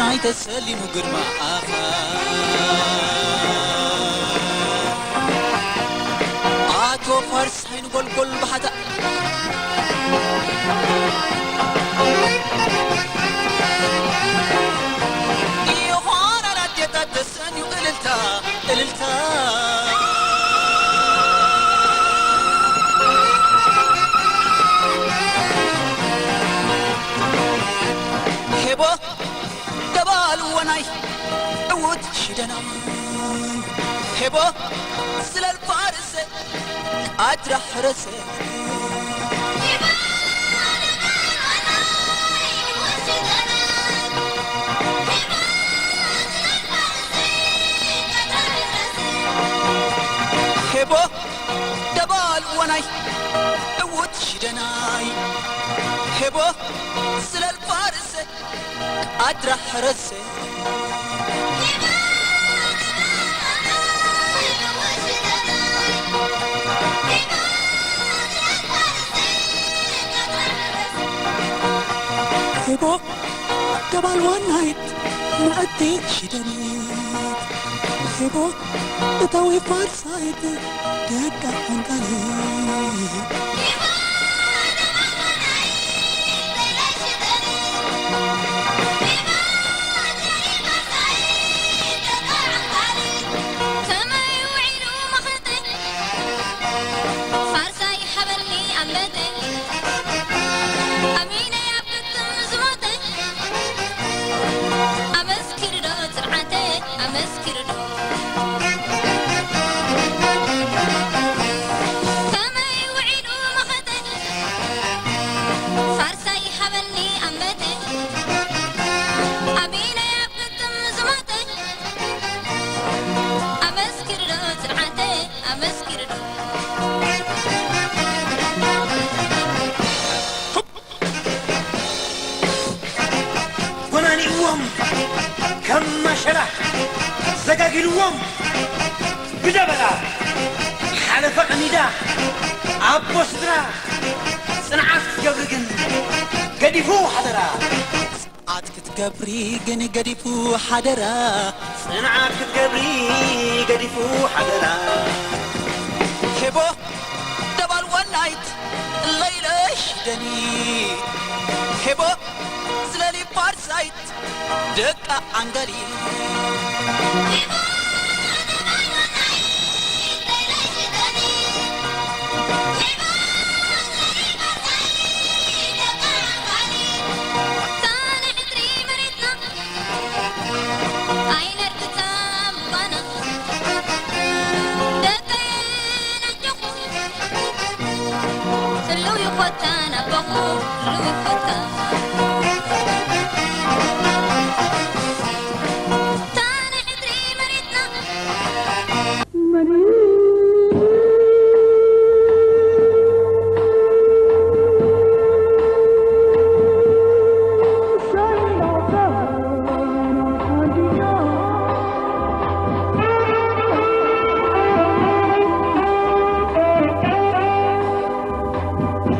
ናይ ተሰሊሙ ግርማኻ ኣቶ ፋርሳይ ንጎልጎል ባሕታ ይኾና ኣዴታት ተሰንዩ እልልታ እልልታ ሄቦ ደባል ወናይ ዕዉት ሽደና ሄቦ ስለል ፋርሰ ኣድራ ሕረሰ ሄቦ ደባል ወናይ ዕዉት ሽደናይ ሄቦ ስለል ፋርሰ ኣድራ ሕረሰ ሄቦ ደባል ዋናይት መእቲ ሽደኒት ሄቦ እታዊ ፋርሳይት ደቃ ሓንቃሊት ከመይ ውዒሉ መኸተ ፋርሳይ ሓበኒ ኣንበተ ኣሚነይ ኣብ ግጥም ዝሞተ ኣመስኪርዶ ጽንዓተ ኣመስኪርዶ ከመይ ውዒሉ መኸተ ፋርሳይ ሓበኒ ኣንበተ ኣሚነይ ኣብ ግጥም ዝሞተ ኣመስኪርዶ ጽንዓተ ኣመስኪርዶ ጎናኒእዎም ከም ማሸላ ዘጋጊልዎም ብደበላ ሓለፈ ዕሚዳ ኣቦ ስድራ ጽንዓት ክትገብሪ ግን ገዲፉ ሓደራ። ጽንዓት ክትገብሪ ግን ገዲፉ ሓደራ። ጽንዓት ክትገብሪ ገዲፉ ሓደራ። ሄቦ ደባል ዋናይት ለይለሽ ደኒ ሄቦ ዝለሊ ፋርሳይት ደቃ ዓንጋሊ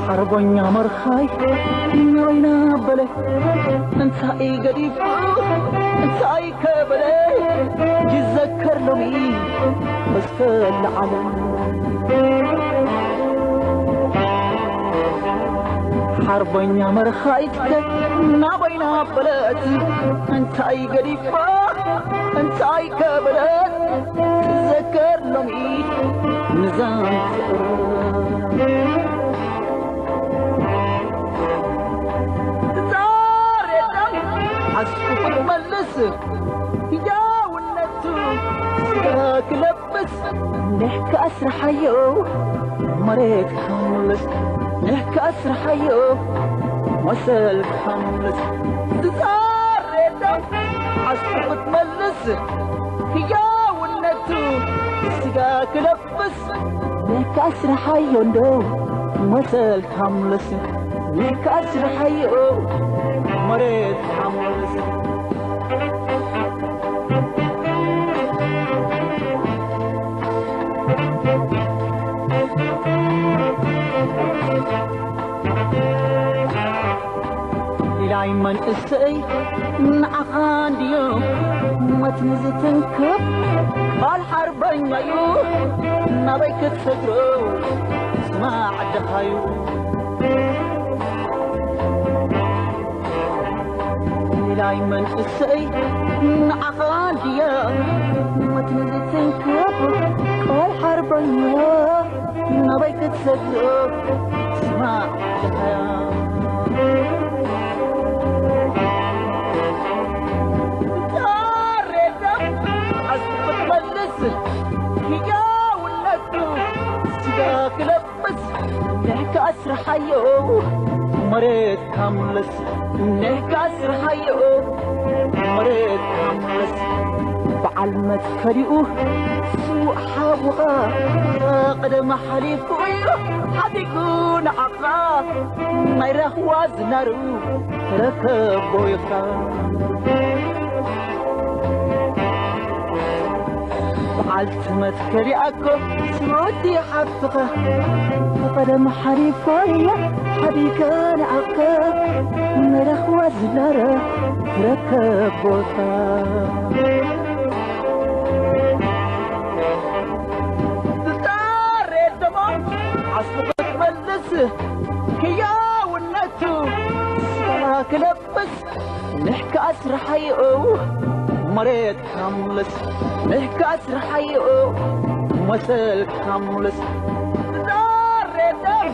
ሓርቦኛ መርኻይ ናበይና በለ እንታይ ገዲፉ እንታይ ከበለ ይዘከር ሎሚ መስከል ዓለም ሓርቦኛ መርኻይትከ ናበይና በለት እንታይ ገዲፋ እንታይ ከበለት ትዘከር ሎሚ ንዛን ፍቕር ዛሬ ዓስቡ ክትመልስ ህያውነቱ ስጋ ክለብስ ንሕካ ኣስርሓዮ መሬት ካምልስ ንሕካ ኣስርሓዮ መሰል ካምልስ ዝዛሬ ዓስቡ ክትመልስ ህያውነቱ ስጋ ክለብስ ንሕካ ኣስርሓዮ እንዶ መሰል ካምልስ ንሕካ ኣስርሓዮ መሬት ካምልስ ኣይ መንእሰይ ንዓኻ እንድዮ መትኒ ዝትንክፍ ቃል ሓርበኛ እዩ ናበይ ክትሰግሮ ስማዕ ደኻዩ ኢላይ መንእሰይ ንዓኻ እንድዮ መትኒ ዝትንክፍ ቃል ሓርበኛ ናበይ ክትሰግር ስማዕ ደኸያ ጣሬታ ኣስብ ክትመልስ ህያውነቱ ስጋ ክለብስ ንሕካ ኣስርሓዮ መሬት ካምለስ ንሕካ ኣስርሓዮ መሬት ካምለስ በዓል መትከሊኡ ስዉእ ሓውኻ ቀደም ሓሊፉ እዩ ሓዲጉ ንዓኻ ናይ ራህዋ ዝናሩ ተረከቦ ኢኻ በዓልቲ መትከሊኣኮ ስዑዲ ሓፍትኻ ቀደም ሓሊፋ እያ ሓዲጋ ንዓኻ ናይ ራህዋ ዝናሩ ተረከቦ ኢኻ ዝጣሬ ደሞ ዓስቡ ክትመልስ ህያውነቱ ስጋ ክለብስ ንሕካ ኣስርሓዮ መሬት ካምለስ ንሕካ ኣስርሓዮ መሰል ካምለስ ዝጣሬ ደም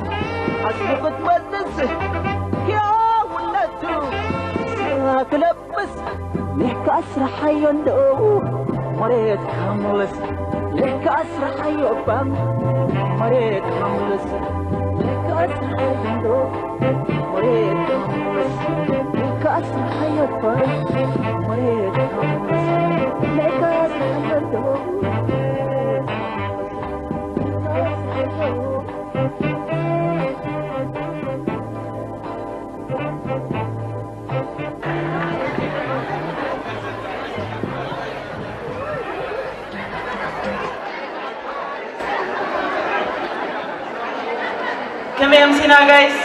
ዓስቡ ክትመልስ ህያውነቱ ስጋ ክለብስ ንሕካ ኣስርሓዮ እንዶ መሬት ካምለስ ንሕካ ኣስርሓዮ እባ መሬት ካምለስ ንሕካ ኣስርሓዮ እንዶ መሬት ካምለስ ንሕካ ኣስርሓዮ እባ መሬት ካምለስ ንሕካ ኣስርሓዮ እንዶ ከመይ ኣምሲና ጋይስ?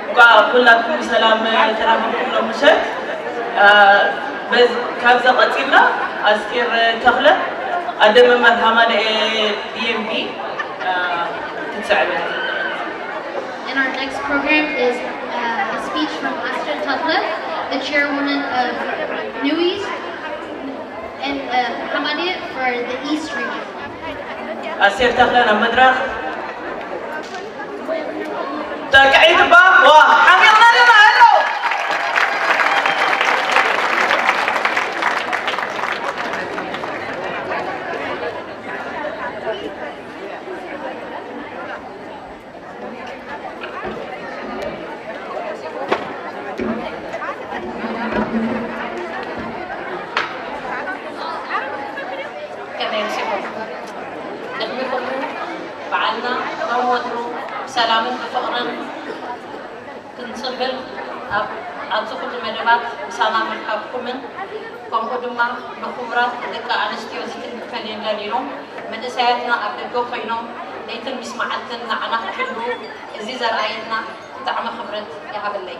እንኳዕ ኩላትኩም ሰላም ተራኸብኩም ሎም ምሸት። አ፣ በዝ-፣ ካብዛ ቀጺልና ኣስቴር ተኽለ ኣደ መምህር ሃማኑኤል ቢ ኤም ቢ፣ አ፣ ክትስዕበና። And our next program is, uh, a speech from Aster Takla, the chairwoman of Nuis and, uh, Hamadi for the East region. ኣስቴር ተኽለ ናብ መድረኽ። ጠቅዒት እባ፣ ዋ፣ ሓሚቕና ኣለና፣ ኣሎ። ከመይ ኣምሲኹም? ቅድሚ ኩሉ በዓልና ከም ወትሩ ብሰላምን ብፍቕርን ክንጽንብል ኣብ-፣ ኣብዚ ኩሉ መደባት ምሳና ምርካብኩምን ከምኡ ድማ ንክቡራት ደቂ ኣንስትዮ ዝትንክፈን የለን ኢሎም መንእሰያትና ኣብ ደገ ኮይኖም ለይትን ምስ መዓልትን ንዓና ክሕልዉ እዚ ዘርኣየና ብጣዕሚ ክብረት ይሃበለይ።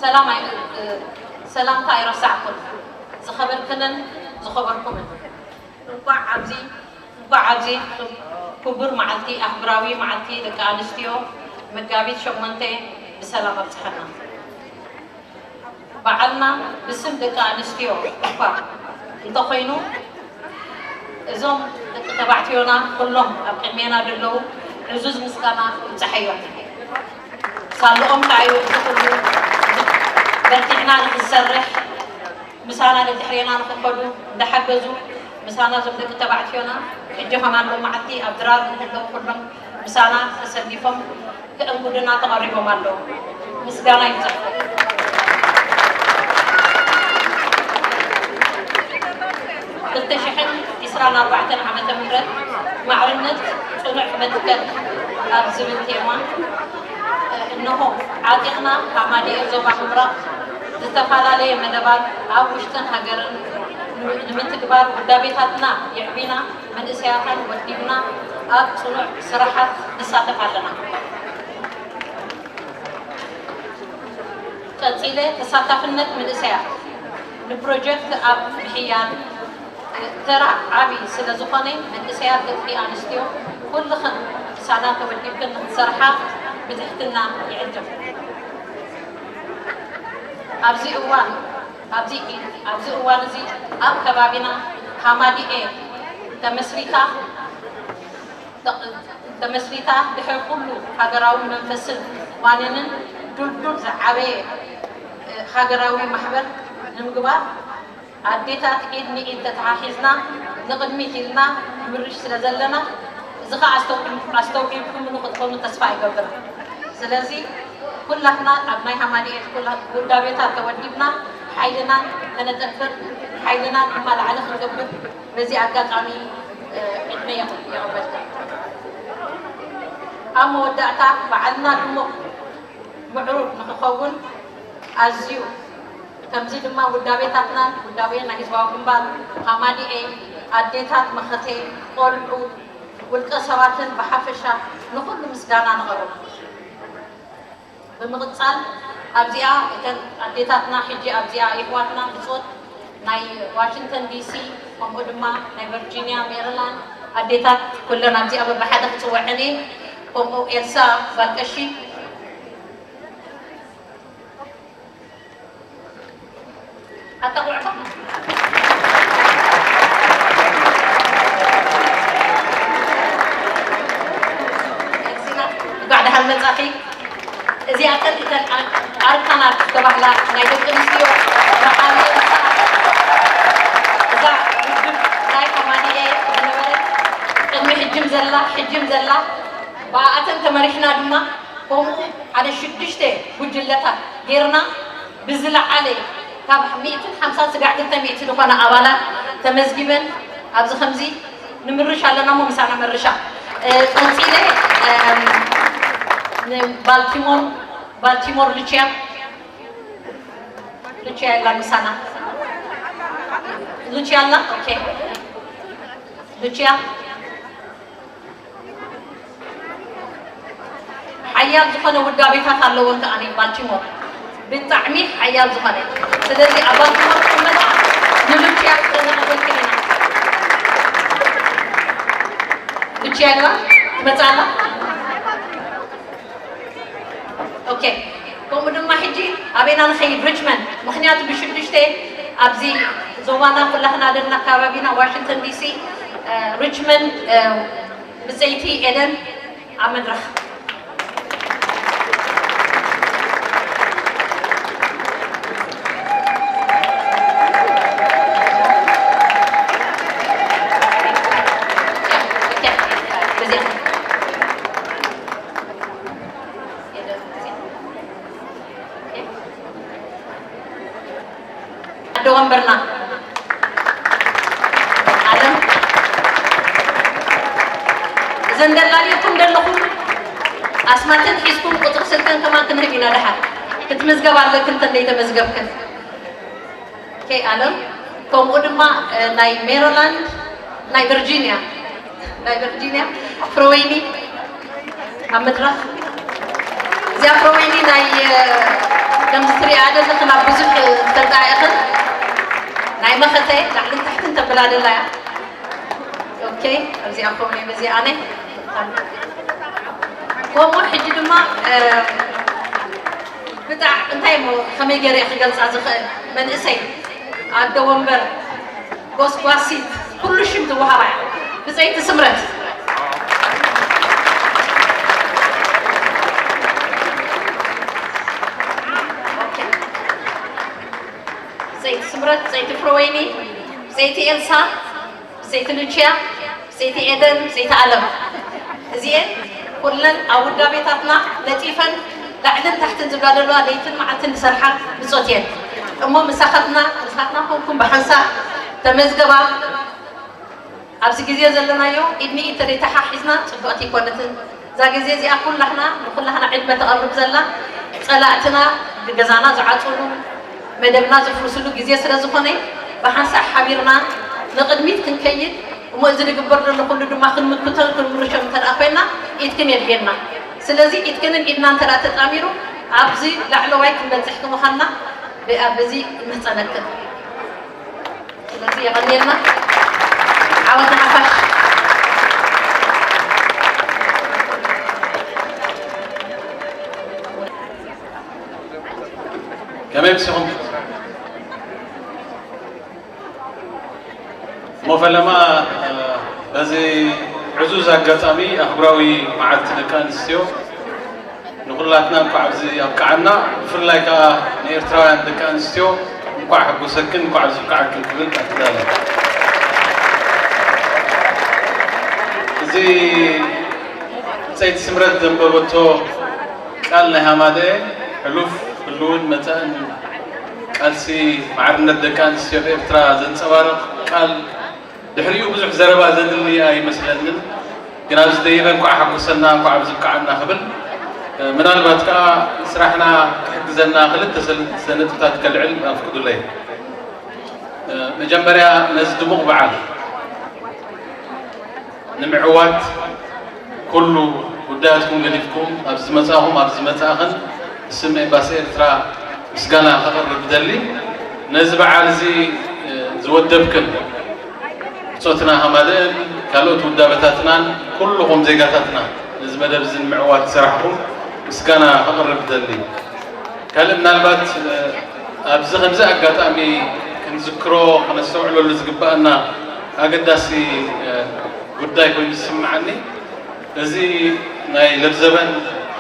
ሰላም ኣይ-፣ ሰላምታ ኣይረሳዕኩን። ዝኸበርክንን ዝኸበርኩምን፣ እንኳዕ ኣብዚ፣ እንኳዕ ኣብዚ ክቡር መዓልቲ፣ ኣህጉራዊ መዓልቲ ደቂ ኣንስትዮ መጋቢት ሸሞንተ ብሰላም ኣብጽሐና። በዓልና ብስም ደቂ ኣንስትዮ እኳ እንተኾይኑ፣ እዞም ደቂ ተባዕትዮና ኩሎም ኣብ ቅድሜና ዘለዉ ዕዙዝ ምስጋና ይብጽሓዮም። ሳልኦም ከኣ ይውድኹሉ። በርቲዕና ንኽንሰርሕ፣ ምሳና ደድሕሬና ንኽኸዱ እንዳሓገዙ፣ ምሳና እዞም ደቂ ተባዕትዮና ሕጂ ከማን ሎም መዓልቲ ኣብ ድራር ንህለው ኩሎም ምሳና ተሰሊፎም ክእንግዱና ተቐሪቦም ኣለዉ። ምስጋና ይብጻሕኩም። ክልተ ሽሕን ዕስራን ኣርባዕተን ዓመተ ምህረት ማዕርነት ጽኑዕ መትከል ኣብ ዝብል ቴማ፣ እንሆ ዓጢቕና ካብ ማዲኤ ዞባ ምብራቕ ዝተፈላለየ መደባት ኣብ ውሽጥን ሃገርን ንምትግባር ውዳቤታትና የዕቢና፣ መንእሰያትና ወዲብና ኣብ ጽኑዕ ስራሓት ንሳተፍ ኣለና። ቀጺለ፣ ተሳታፍነት መንእሰያት ንፕሮጀክት ኣብ ምሕያል ተራ ዓቢ ስለ ዝኾነ፣ መንእሰያት ደቂ ኣንስትዮ ኩልኽን ምሳና ተወዲብክን ንኽትሰርሓ ብትሕትና ይዕድም። ኣብዚ እዋን ኣብዚ ኣብዚ እዋን እዚ ኣብ ከባቢና ሃማዲኤ ተመስሪታ ተመስሪታ ድሕሪ ኩሉ ሃገራዊ መንፈስን ዋኒንን ዱልዱል ዝዓበየ ሃገራዊ ማሕበር ንምግባር ኣዴታት ኢድ ንኢድ ተተሓሒዝና ንቕድሚት ኢልና ንምርሽ ስለ ዘለና፣ እዚ ኸኣ ኣስተውዒልኩምሉ ክትኮኑ ተስፋ ይገብር። ስለዚ ኩላትና ኣብ ናይ ሃማዲኤት ኩላ ውዳቤታት ተወዲብና ሓይልናን ከነጠንክር ሓይልናን ድማ ላዕሊ ክንገብር በዚ ኣጋጣሚ ዕድመ የቐበልካ። ኣብ መወዳእታ በዓልና ድሙቕ ምዕሩግ ንክኸውን ኣዝዩ ከምዚ ድማ ውዳቤታትናን ውዳቤ ናይ ህዝባዊ ግንባር ሃማዲኤ ኣዴታት መኸተ ቆልዑ ውልቀ ሰባትን ብሓፈሻ ንኹሉ ምስጋና ነቕርብ። ብምቕጻል ኣብዚኣ እተን ኣዴታትና ሕጂ ኣብዚኣ የሕዋትና ብጾት ናይ ዋሽንግተን ዲሲ ከምኡ ድማ ናይ ቨርጂኒያ ሜሪላንድ ኣዴታት ኩለን ኣብዚኣ በብሓደ ክጽውዐን እየ። ከምኡ ኤልሳ ባልቀሺ ኣታ ጉዕባ እንኳዕ ደሓን መጻኺ። እዚኣተን እተን ኣርካናት ዝተባህላ ናይ ደቂ ኣንስትዮ በዓል ኤልሳ፣ እዛ ውድብ ናይ ከማኒኤ ዝነበረት ቅድሚ ሕጅም ዘላ ሕጅም ዘላ ብኣተን ተመሪሕና ድማ ከምኡ ሓደ ሽዱሽተ ጉጅለታት ጌርና ብዝለዓለ ካብ ሚእትን ሓምሳን ስጋዕ ክልተ ሚእቲ ዝኾና ኣባላት ተመዝጊበን ኣብዚ ከምዚ ንምርሽ ኣለና እሞ ምሳና መርሻ። ቀፂለ ንባልቲሞር ባልቲሞር ሉቺያ ሉቺያ የላ ምሳና ሉቺያ ኣላ። ኦኬ ሉቺያ ሓያል ዝኾነ ውዳቤታት ኣለወን ከኣ ባልቲሞር ብጣዕሚ ሓያል ዝኾነ። ስለዚ ኣብ ባልቲሞር ትመጣ ንሉቺያ ክተናገበልክን ኢና። ሉቺያ ኣላ ትመጻ ኣላ። ኦኬ ከምኡ ድማ ሕጂ ኣበይና ንኸይድ ሪችመንድ ምክንያቱ ብሽዱሽተ ኣብዚ ዞባና ኩላኽና ደልና ከባቢና ዋሽንግተን ዲሲ ሪችመንድ ብፀይቲ ኤደን ኣብ መድረኽ ኣደ ወንበርና ኣለም እዘን ደላልየኩም ዘለኹም ኣስማተን ሒዝኩም ቁፅሪ ስልከን ከማን ክንህብ ኢና። ደሓር ክትምዝገብ ኣለክን እንተንደይ ተመዝገብክን። ኦኬ ኣለም ከምኡ ድማ ናይ ሜሪላንድ ናይ ቨርጂኒያ ናይ ቨርጂኒያ ፍሮወይኒ ኣብ መድረኽ እዚኣ ፍሮወይኒ ናይ ከምዚ ትሪኣ ዘለኽን ኣብ ብዙሕ ተጣዒኽን ናይ መኸተ ላዕልን ታሕትን ተብላ ደላ እያ። ኦኬ ኣብዚኣ ከምኡ በዚ ኣነ ከምኡ ሕጂ ድማ ብጣዕ እንታይ እሞ ከመይ ገይረ ክገልፃ ዝኽእል መንእሰይ ኣደ ወንበር ጎስጓሲት ኩሉ ሽም ዝወሃባ እያ ብፀይቲ ስምረት ብፀይቲ ስምረት ብፀይቲ ፍረወይኒ ብፀይቲ ኤልሳ ብፀይቲ ሉቺያ ብፀይቲ ኤደን ብፀይቲ ኣለም እዚኤን ኩለን ኣብ ውዳቤታትና ለጢፈን ላዕልን ታሕትን ዝብላ ዘለዋ ለይትን መዓልትን ዝሰርሓ ብፆት እየን እሞ ምሳኻትና ምሳትና ኮንኩም ብሓንሳእ ተመዝገባ ኣብዚ ግዜ ዘለናዮ ኢድ ንኢድ ተደይተሓሒዝና ፅብቕቲ ኣይኮነትን እዛ ግዜ እዚኣ ኩላህና ንኩላህና ዕድመ ተቐርብ ዘላ ፀላእትና ገዛና ዝዓፅሉ መደብና ዘፍርስሉ ግዜ ስለ ዝኾነ ብሓንሳእ ሓቢርና ንቕድሚት ክንከይድ፣ እሞ እዚ ዝግበር ዘሎ ኩሉ ድማ ክንምክቶን ክንምርሾን እንተ ደኣ ኮይና፣ ኢድክን የድሕየና። ስለዚ ኢድክንን ኢድና እንተ ደኣ ተጣሚሩ፣ ኣብዚ ላዕለዋይ ክንበጽሕ ከምዃንና ብ-፣ በዚ እምሕጸነክን። ስለዚ የቐንየልና። ዓወት ንሓፋሽ። ከመይ ምስኹም? እሞ ፈለማ፣ እ፣ በዚ ዕዙዝ ኣጋጣሚ ኣህጉራዊ መዓልቲ ደቂ ኣንስትዮ ንኹላትና እንኳዕ ኣብዚ ኣብቅዓና፣ ብፍላይ ከኣ ንኤርትራውያን ደቂ ኣንስትዮ እንኳዕ ሓጎሰክን እንኳዕ ኣብዚ ኣብቅዓክን ክብል ኣትዳለ። እዚ ብጸይቲ ስምረት ዘንበበቶ ቃል ናይ ሃማደኤ፣ ሕሉፍ ህልውን መጻእን ቃልሲ ማዕርነት ደቂ ኣንስትዮ ኣብ ኤርትራ ዘንጸባርቕ ቃል፣ ድሕሪኡ ብዙሕ ዘረባ ዘድሊ ኣይመስለንን። ግን ኣብዚ ደይበ እንኳዕ ሓጎሰና፣ እንኳዕ ኣብዚ ብቅዓና ክብል፣ እ፣ ምናልባት ከኣ ስራሕና ክሕግዘና ክልተ ሰለስተ ነጥብታት ከልዕል ኣፍቅዱለይ። እ፣ መጀመርያ ነዚ ድሙቕ በዓል ንምዕዋት ኩሉ ጉዳያትኩም ገዲፍኩም ኣብዚ ዝመጻኹም፣ ኣብዚ ዝመጻእኽን ብስም ኤምባሲ ኤርትራ ምስጋና ከቕርብ እደሊ። ነዚ በዓል እዚ፣ እ፣ ዝወደብክን ብጾትና ሃማደእን ካልኦት ውዳበታትናን ኩልኹም ዜጋታትና ነዚ መደብ እዚ ንምዕዋት ዝሰራሕኹም ምስጋና ከቕርብ እደሊ። ካልእ ምናልባት፣ እ፣ ኣብዚ ከምዚ ኣጋጣሚ ክንዝክሮ፣ ከነስተውዕለሉ ዝግባኣና ኣገዳሲ፣ እ፣ ጉዳይ ኮይኑ ዝስምዓኒ፣ እዚ ናይ ለብዘበን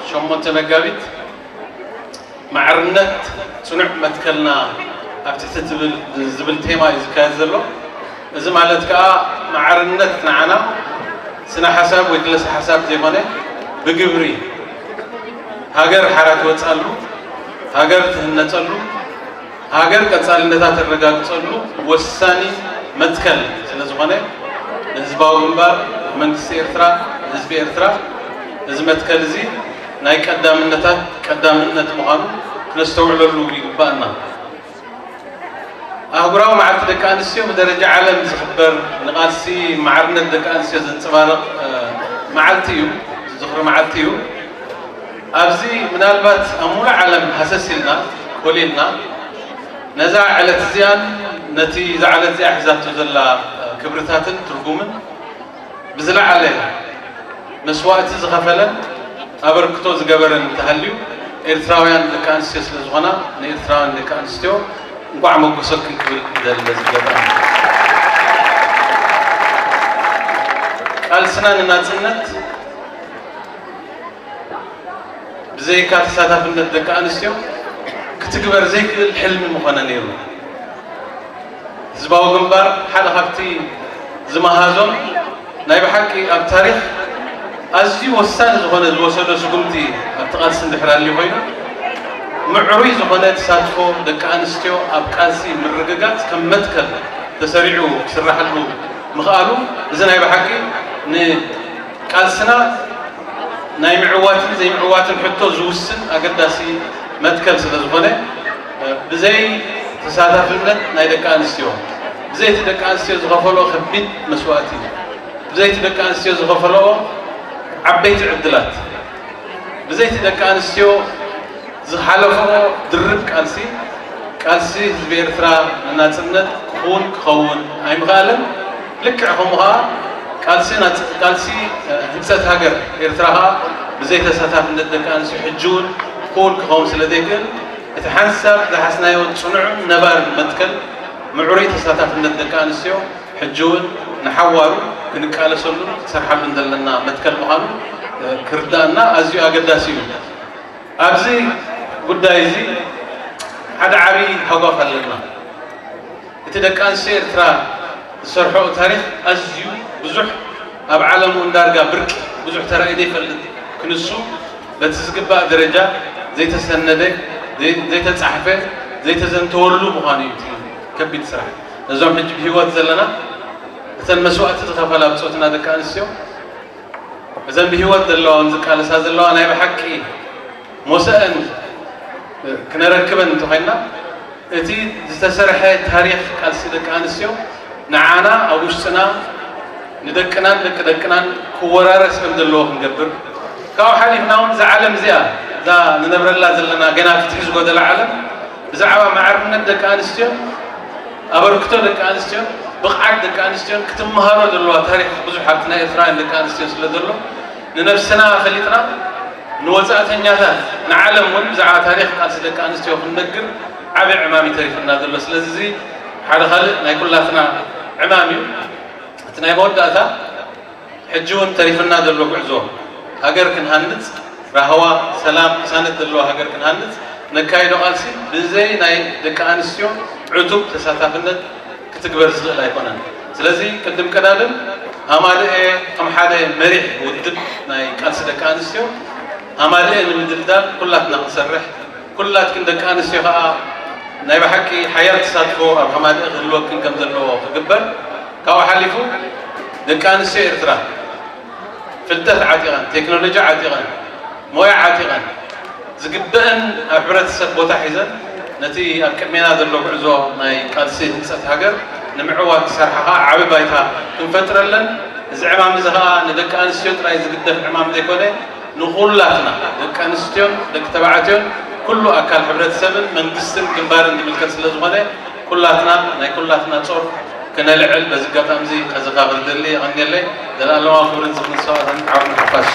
ሸሞንተ መጋቢት ማዕርነት ጽኑዕ መትከልና ኣብ ትሕቲ ትብል፣ ዝብል ቴማ እዩ ዝካየድ ዘሎ። እዚ ማለት ከኣ ማዕርነት ንዓና ስነ ሓሳብ ወይ ክለሰ ሓሳብ ዘይኮነ፣ ብግብሪ ሃገር ሓራ ትወጻሉ፣ ሃገር ትህነጸሉ፣ ሃገር ቀጻልነታ ተረጋግጸሉ ወሳኒ መትከል ስለ ዝኾነ፣ ንህዝባዊ ግንባር፣ ንመንግስቲ ኤርትራ፣ ንህዝቢ ኤርትራ፣ እዚ መትከል እዚ ናይ ቀዳምነታት ቀዳምነት ምዃኑ ክነስተውዕለሉ ይግባእና። ኣህጉራዊ መዓልቲ ደቂ ኣንስትዮ ብደረጃ ዓለም ዝኽበር፣ ንቓልሲ ማዕርነት ደቂ ኣንስትዮ ዘንጸባርቕ፣ እ፣ መዓልቲ እዩ፣ ዝኽሪ መዓልቲ እዩ። ኣብዚ ምናልባት ኣብ ሙሉእ ዓለም ሃሰስ ኢልና፣ ኮሊልና፣ ነዛ ዕለት እዚኣን ነቲ እዛ ዕለት እዚኣ ሒዛቶ ዘላ ክብርታትን ትርጉምን ብዝለዓለ መስዋእቲ ዝኸፈለን ኣበርክቶ ዝገበረን እንተሃልዩ፣ ኤርትራውያን ደቂ ኣንስትዮ ስለ ዝኾና፣ ንኤርትራውያን ደቂ ኣንስትዮ እንቋዕ መጎሰክን ክብል ይደሊ። በዚ ኣጋጣሚ ቃልስና ንናጽነት ብዘይካ ተሳታፍነት ደቂ ኣንስትዮ ክትግበር ዘይክእል ሕልሚ ምኾነ ነይሩ። ህዝባዊ ግንባር ሓደ ካብቲ ዝመሃዞም ናይ ብሓቂ ኣብ ታሪኽ ኣዝዩ ወሳኒ ዝኾነ ዝወሰዶ ስጉምቲ ኣብቲ ቃልሲ እንድሕር ኣልዩ ኮይኑ፣ ምዕሩይ ዝኾነ ተሳትፎ ደቂ ኣንስትዮ ኣብ ቃልሲ ምርግጋጽ ከም መትከል ተሰሪዑ ክስራሓሉ ምኽኣሉ፣ እዚ ናይ ብሓቂ ንቃልስና ናይ ምዕዋትን ዘይምዕዋትን ሕቶ ዝውስን ኣገዳሲ መትከል ስለ ዝኾነ፣ ብዘይ ተሳታፍነት ናይ ደቂ ኣንስትዮ፣ ብዘይ እቲ ደቂ ኣንስትዮ ዝኸፈሎ ከቢድ መስዋእቲ፣ ብዘይ እቲ ደቂ ኣንስትዮ ዝኸፈለኦ ዓበይቲ ዕድላት፣ ብዘይ እቲ ደቂ ኣንስትዮ ዝሓለፈኦ ድርብ ቃልሲ፣ ቃልሲ ህዝቢ ኤርትራ ንናጽነት ክኹን ክኸውን ኣይምኽኣለን። ልክዕ ከምኡ ኸኣ ቃልሲ ናጽ-፣ ቃልሲ፣ እ፣ ህንጸት ሃገር ኤርትራ ኸኣ ብዘይ ተሳታፍነት ደቂ ኣንስትዮ ሕጂ እውን ክኹን ክኸውን ስለ ዘይክእል፣ እቲ ሓንሳብ ዝሓዝናዮ ጽኑዕን ነባርን መትከል ምዕሩይ ተሳታፍነት ደቂ ኣንስትዮ ሕጂ እውን ንሓዋሩ ክንቃለሰሉን ክንሰርሓሉን ዘለና መትከል ምዃኑ፣ እ፣ ክርዳእና ኣዝዩ ኣገዳሲ እዩ። ኣብዚ ጉዳይ እዚ ሓደ ዓቢ ሃጓፍ ኣለና። እቲ ደቂ ኣንስትዮ ኤርትራ ዝሰርሐኦ ታሪኽ ኣዝዩ ብዙሕ፣ ኣብ ዓለም እውን ዳርጋ ብርቂ፣ ብዙሕ ተራእዩ ዘይፈልጥ፣ ክንሱ በቲ ዝግባእ ደረጃ ዘይተሰነደ፣ ዘይ-፣ ዘይተጻሕፈ፣ ዘይተዘንተወሉ ምዃኑ እዩ እቲ ከቢድ ስራሕ። ነዞም ሕጂ ብህይወት ዘለና፣ እተን መስዋእቲ ዝኸፈላ ብጾትና ደቂ ኣንስትዮ፣ እዘን ብህይወት ዘለዋ እውን ዝቃለሳ ዘለዋ ናይ ብሓቂ ሞሰአን ክነረክበን እንተኾይንና፣ እቲ ዝተሰርሐ ታሪኽ ቃልሲ ደቂ ኣንስትዮ ንዓና ኣብ ውሽጥና ንደቅናን ደቂ ደቅናን ክወራረስ ከም ዘለዎ ክንገብር፣ ካብኡ ሓሊፍና እውን እዛ ዓለም እዚኣ፣ እዛ ንነብረላ ዘለና ገና ፍትሒ ዝጎደላ ዓለም፣ ብዛዕባ ማዕርነት ደቂ ኣንስትዮን ኣበርክቶ ደቂ ኣንስትዮን ብቕዓት ደቂ ኣንስትዮን ክትመሃሮ ዘለዋ ታሪኽ ብዙሕ ኣብቲ ናይ ኤርትራውያን ደቂ ኣንስትዮ ስለ ዘሎ፣ ንነብስና ፈሊጥና ንወጻእተኛታት ንዓለም እውን ብዛዕባ ታሪኽ ቃልሲ ደቂ ኣንስትዮ ክንነግር ዓብዪ ዕማም እዩ ተሪፍና ዘሎ። ስለዚ እዚ ሓደ ካልእ ናይ ኩላትና ዕማም እዩ። እቲ ናይ መወዳእታ ሕጂ እውን ተሪፍና ዘሎ ጉዕዞ ሃገር ክንሃንጽ፣ ራህዋ፣ ሰላም፣ ቅሳነት ዘለዋ ሃገር ክንሃንጽ ነካይዶ ቃልሲ ብዘይ ናይ ደቂ ኣንስትዮ ዕቱብ ተሳታፍነት ክትግበር ዝኽእል ኣይኮነን። ስለዚ ቅድም ቀዳድም ሃማደኤ ከም ሓደ መሪሕ ውድብ ናይ ቃልሲ ደቂ ኣንስትዮ ሃማደኤ ንምድልዳል ኩላትና ክንሰርሕ፣ ኩላትክን ደቂ ኣንስትዮ ከዓ ናይ ብሓቂ ሓያል ተሳትፎ ኣብ ሃማደኤ ክህልወክን ከም ዘለዎ ክግበር፣ ካብኡ ሓሊፉ ደቂ ኣንስትዮ ኤርትራ ፍልጠት ዓጢቐን፣ ቴክኖሎጂ ዓጢቐን፣ ሞያ ዓጢቐን ዝግበአን ኣብ ሕብረተሰብ ቦታ ሒዘን ነቲ ኣብ ቅድሜና ዘሎ ጉዕዞ ናይ ቃልሲ ህንፀት ሃገር ንምዕዋት ክሰርሓ ከዓ ዓቢ ባይታ ክንፈጥረለን፣ እዚ ዕማም እዚ ከዓ ንደቂ ኣንስትዮ ጥራይ ዝግደፍ ዕማም ዘይኮነ ንኹላትና ደቂ ኣንስትዮን ደቂ ተባዕትዮን ኩሉ ኣካል ሕብረተሰብን መንግስትን ግንባርን ዝምልከት ስለ ዝኾነ ኩላትና ናይ ኩላትና ጾር ክነልዕል በዚ ኣጋጣሚ እዚ ከዘኻኽር ደሊ። የቐንየለይ። ዘለኣለማዊ ክብርን ዝኽርን ሰማእታትን ዓወት ንሓፋሽ።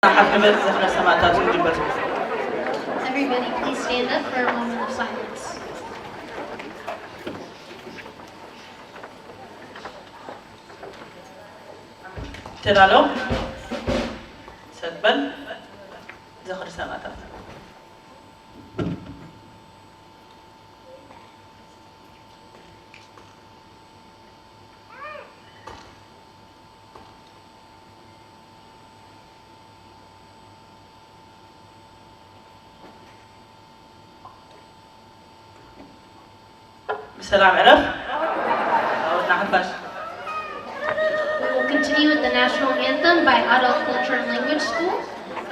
ሓፍ ንበል፣ ዝኽረ ሰማእታት ይጅምር። Everybody, please stand up for a moment of silence. ተዳሎ፣ ሰጥ በል። ዝኽሪ ሰማእታት። ብሰላም ዕረፍ። ኣወድና ሓፋሽ። We will continue with the national anthem by Adult Culture and Language School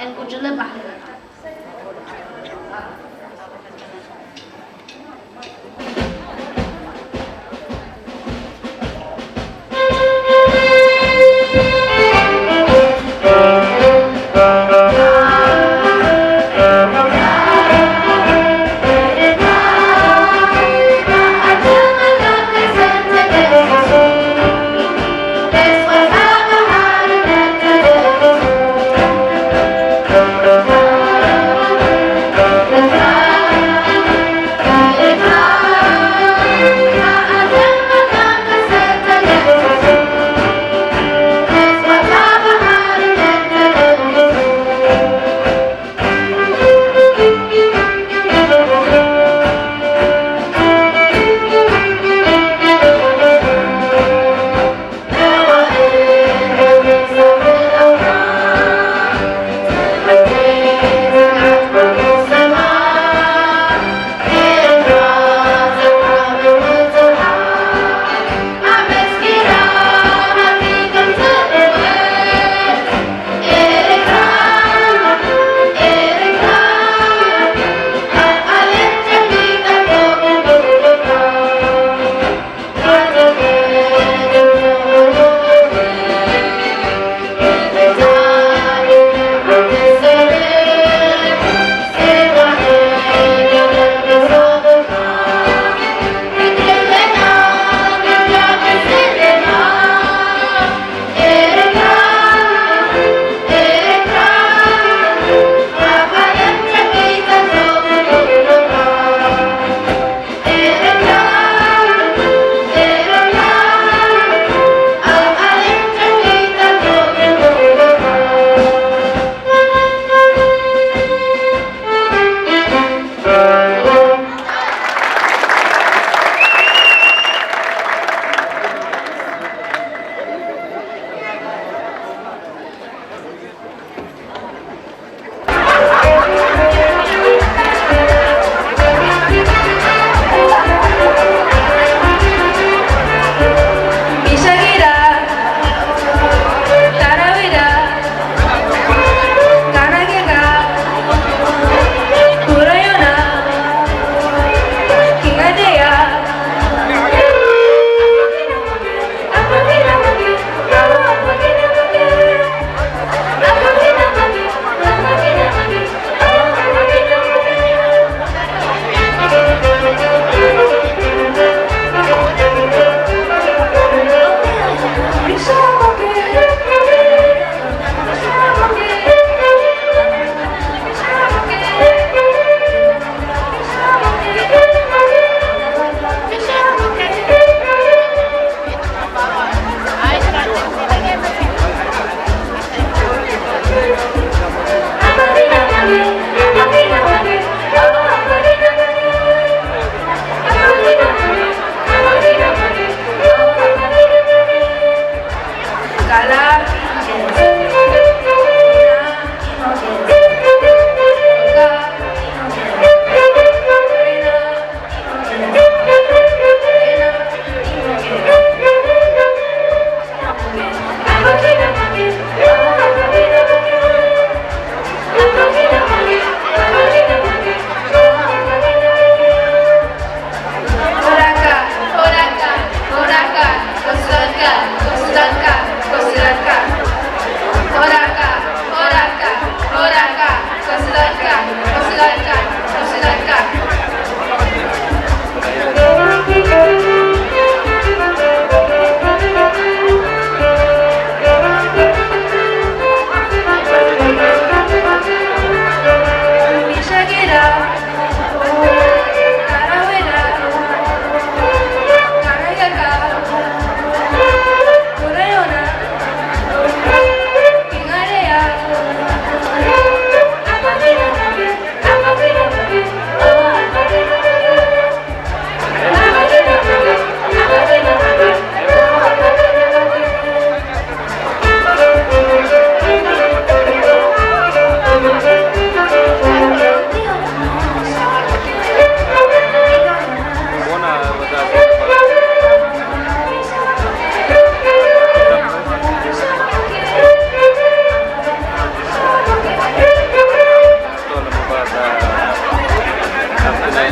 and ጉጅለ ባህሊ።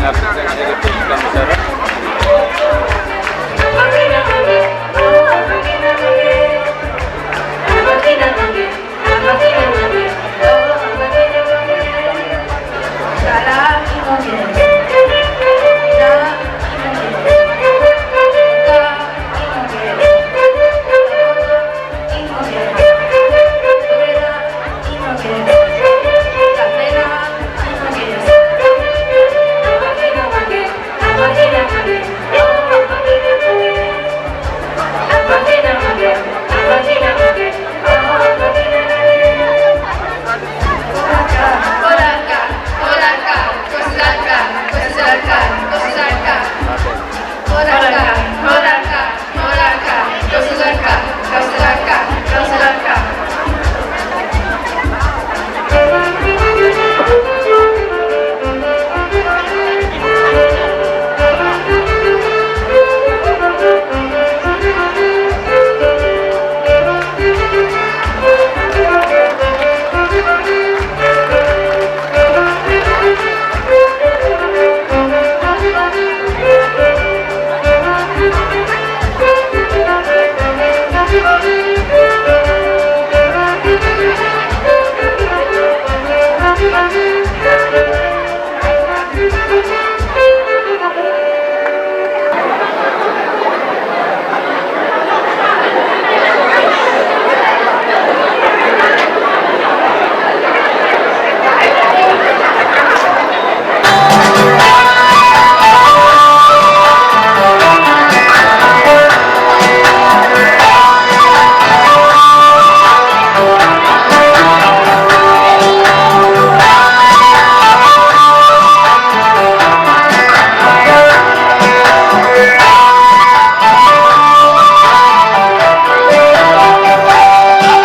ናብ ስልጣን ሸሪፍ ከም ዝሰርሕ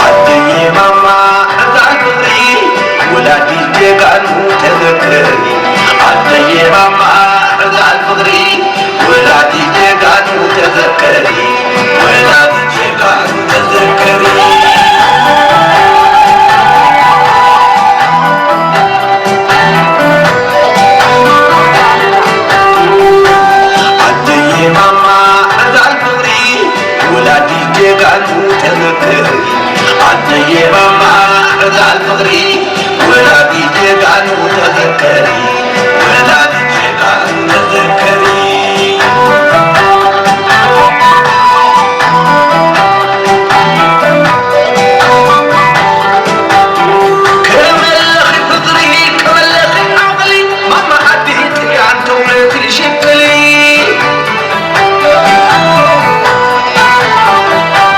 ኣደይ ማማ ሕዛን ፍቕሪ ወላዲት ጀጋኑ ተዘከሪ። ኣደይ ማማ ሕዛን ፍቕሪ ወላዲት ጀጋኑ ተዘከሪ። ወላዲት ጀጋኑ ተዘከሪ። ኣደይ ማማ ሕዛን ፍቕሪ ወላዲት ጀጋኑ ተዘከሪ። ኣደይ ማማ ሕዛን ፍቕሪ ወላዲት ጀጋኑ ተዘከሪ። ወላዲት ጀጋኑ ተዘከሪ። ከመለኺ ፍቕሪ፣ ከመለኺ ዓቕሊ፣ ማማ ዓዲ ጥልያን ተውለኪ ሽቅሊ።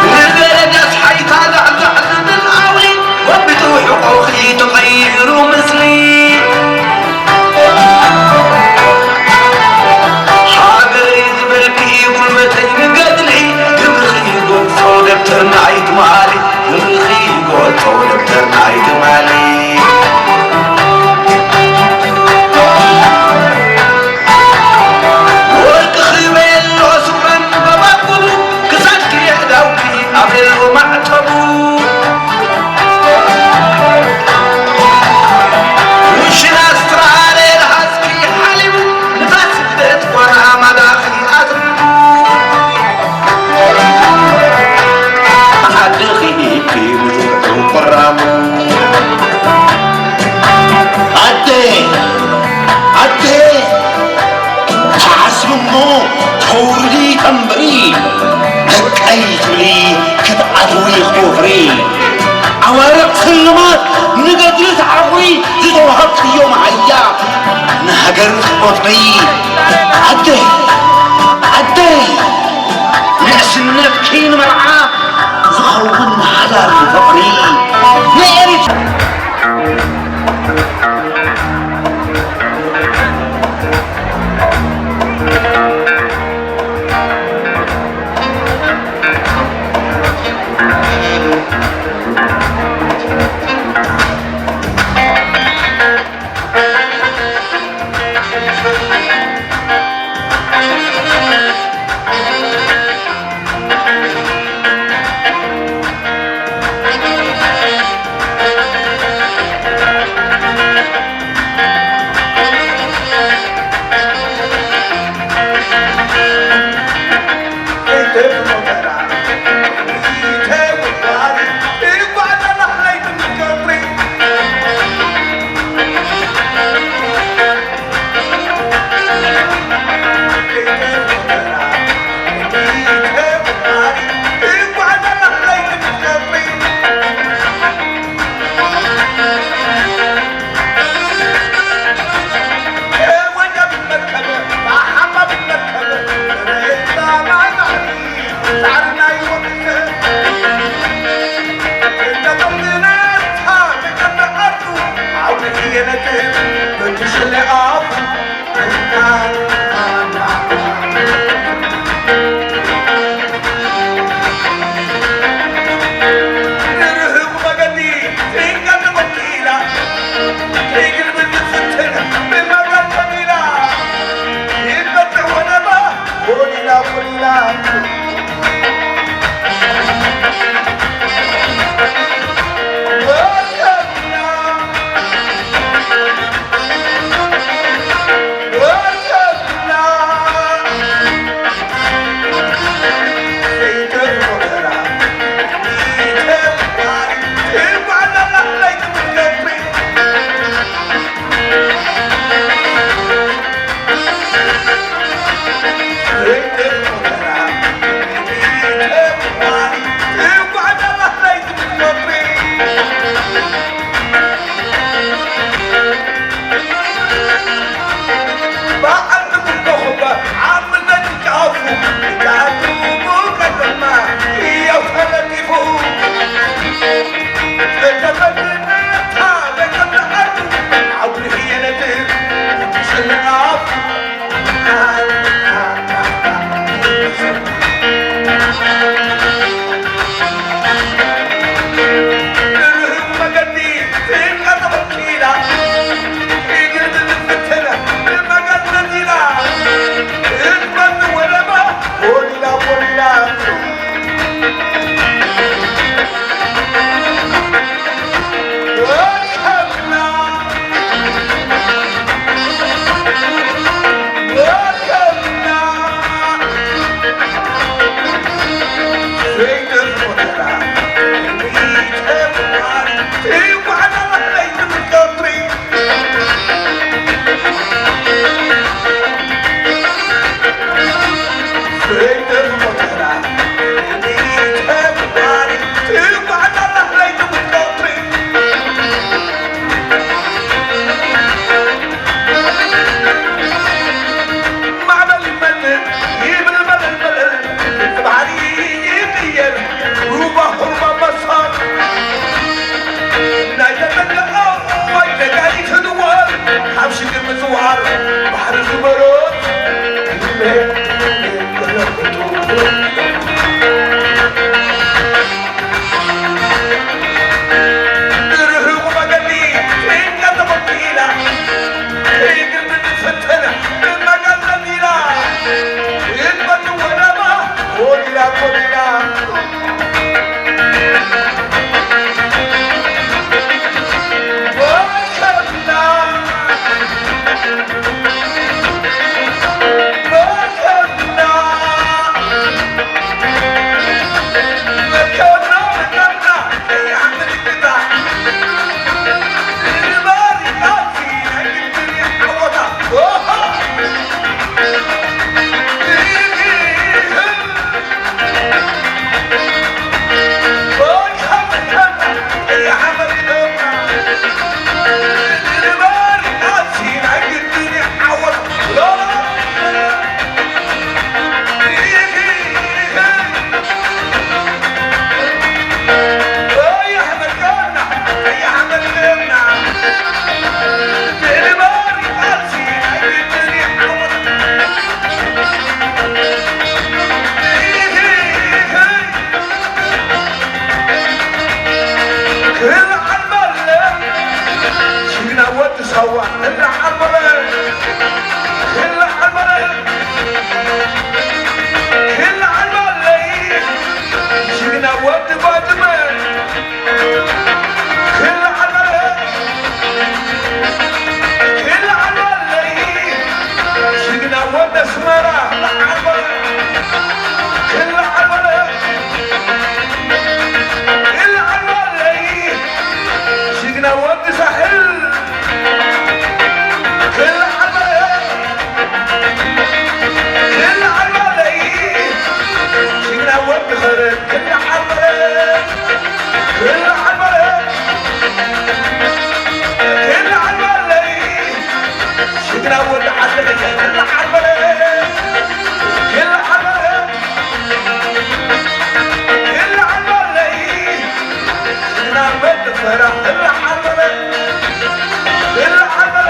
ንደረጃ ስሓይታ ዛዕዛዕ ዝብል ዓውሊ፣ ወቢቱ ሕቆኺ ተቐይሩ ምስሊ። ሃገረይ ዝበልኪ ጉልበተይ ንገድሊ፣ ግብርኺ ይገልጾ ደብተርና ኣይትማሊ፣ ግብርኺ ይገልጾ ደብተርና ኣይትማሊ። ወርቅኺ ቤሎ ስውረን በባጉሉ፣ ክሳድኪ የእዳውኪ ኣቤሎ ማዕተቡ። ሽን ኣስትራሌ ለሃዝኪ ሓሊቡ፣ ንፋስ ስደት ጓና ማዳኺ ኣትሪቡ። ኣደኺ ኢኪ ብዙሕ ቁራሙ። ኣደ፣ ኣደ፣ ተዓስቢ እሞ ተውርዲ ተንብሪ፣ ደቀይ ትብሊ ክትኣትዊ ክትወፍሪ። ኣዋርቕ ስልማት ንገድሊ ተዓኹሪ ዝተዋሃብክዮ መሃያ ንሃገር ትቆፍሪ። ኣደ፣ ኣደ፣ ንእስነትኪ ንመርዓ ዝኸውን ሓዳር ፍቕሪ ንኤሪትራ። ንርሑቕ መገዲ ጭንቀት ተወኪላ፣ ከይግልብጥ ትፍትን ብመገድ ተቢላ፣ ይበጽሕ ወደባ ኮሊላ ኮሊላ። ክልዓል በለ ጅግና ወዲ ሳዋ፣ ክልዓል በለ፣ ክልዓል በለ፣ ክልዓል በለይ ጅግና ወዲ ባድመ፣ ክልዓል በለ፣ ክልዓል በለይ ጅግና ወዲ ኣስመራ፣ ክልዓል በለ፣ ክልዓል በለ። ክልዓል በለይ ጅግና ወዲ ሳሕል፣ ክልዓል በለ፣ ክልዓል በለይ ጅግና ወዲ ኸረን፣ ክልዓል በለ፣ ክልዓል በለ፣ ክልዓል በለይ ጅግና ወዲ ዓዲ ኸረን፣ ክልዓል በለ፣ ክልዓል በለ። ክልዓል በለይ ጅግና ወዲ ፈራ፣ ክልዓል በለ፣ ክልዓል በለ።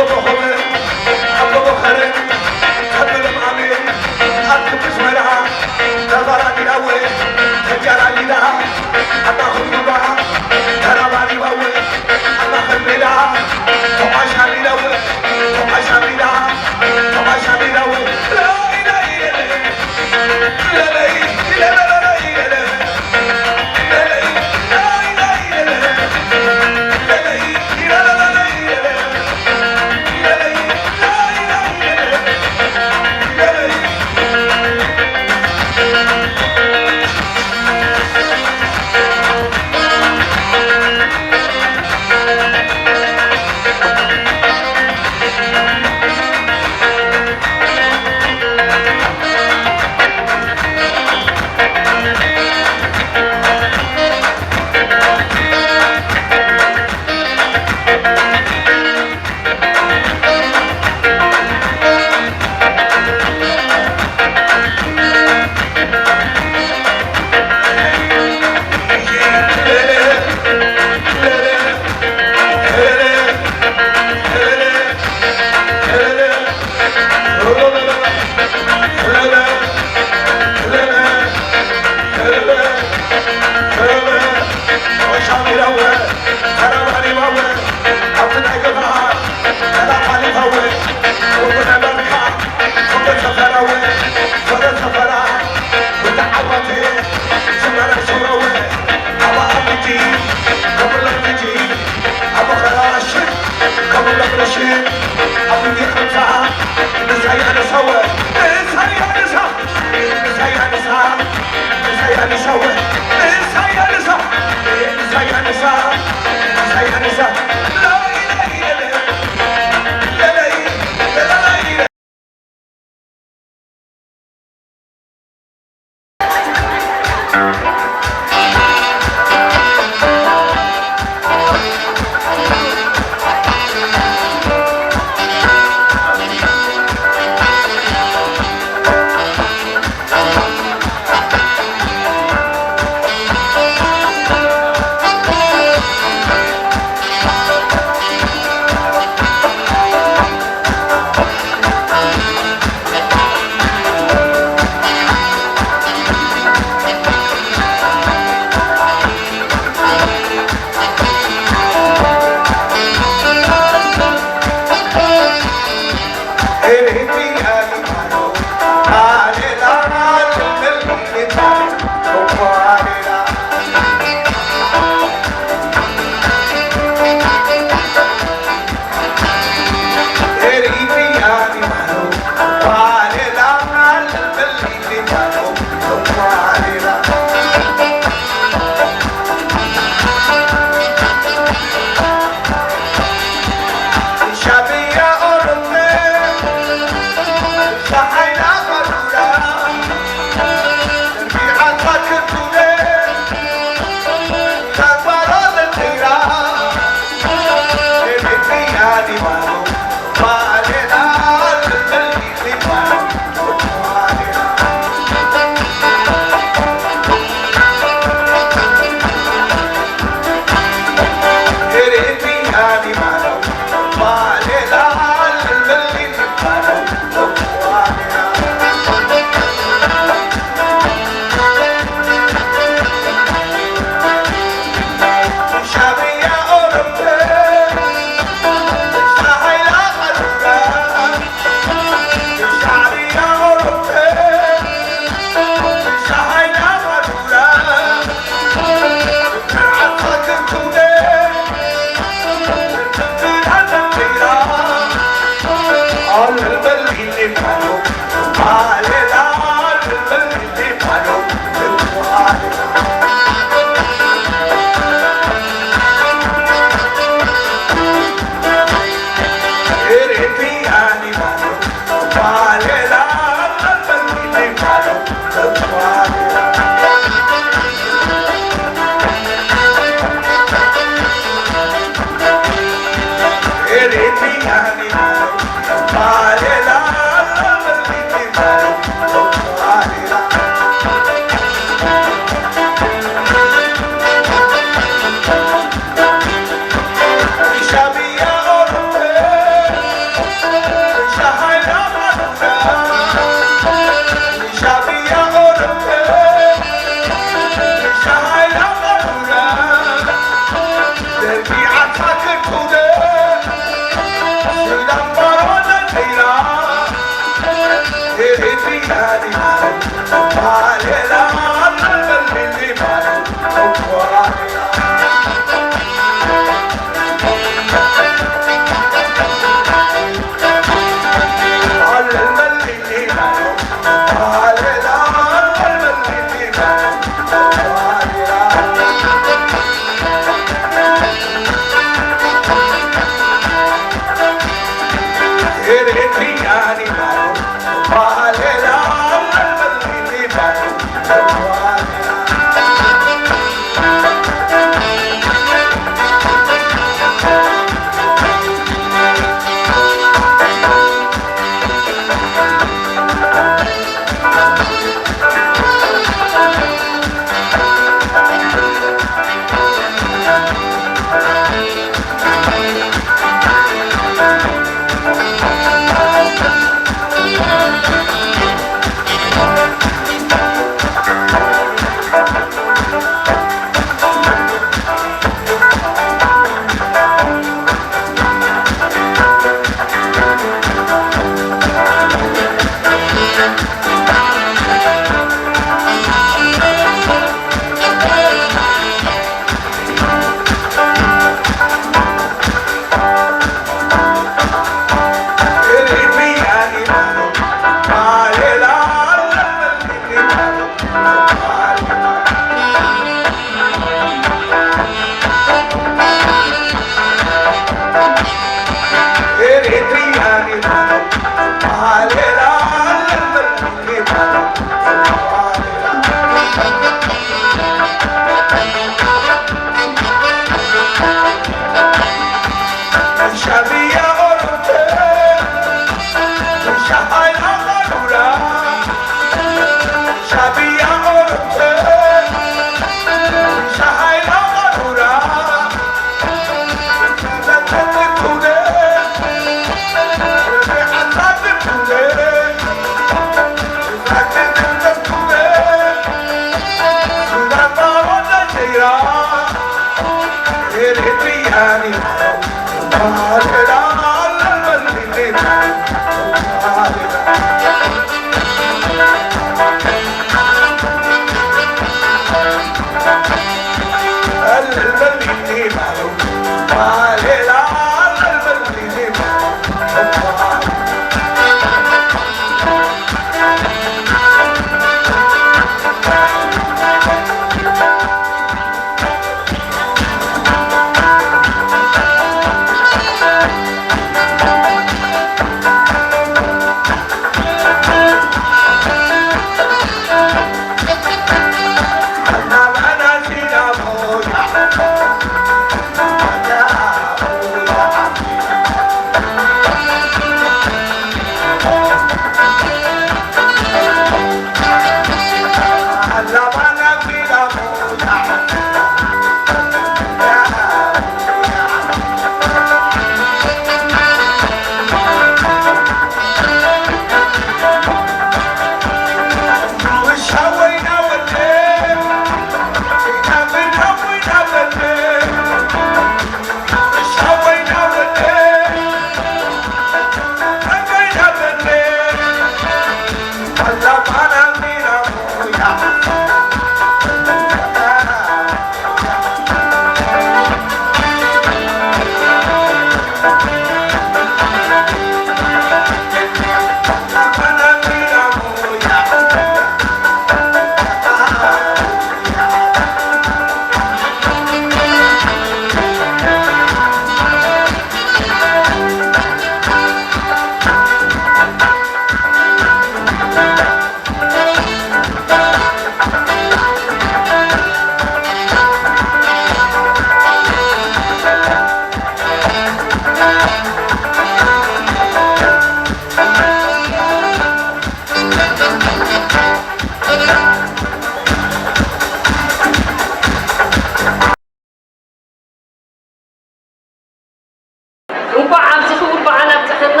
እንኳዕ ኣብዚ ክቡር በዓል ኣብፀሐና።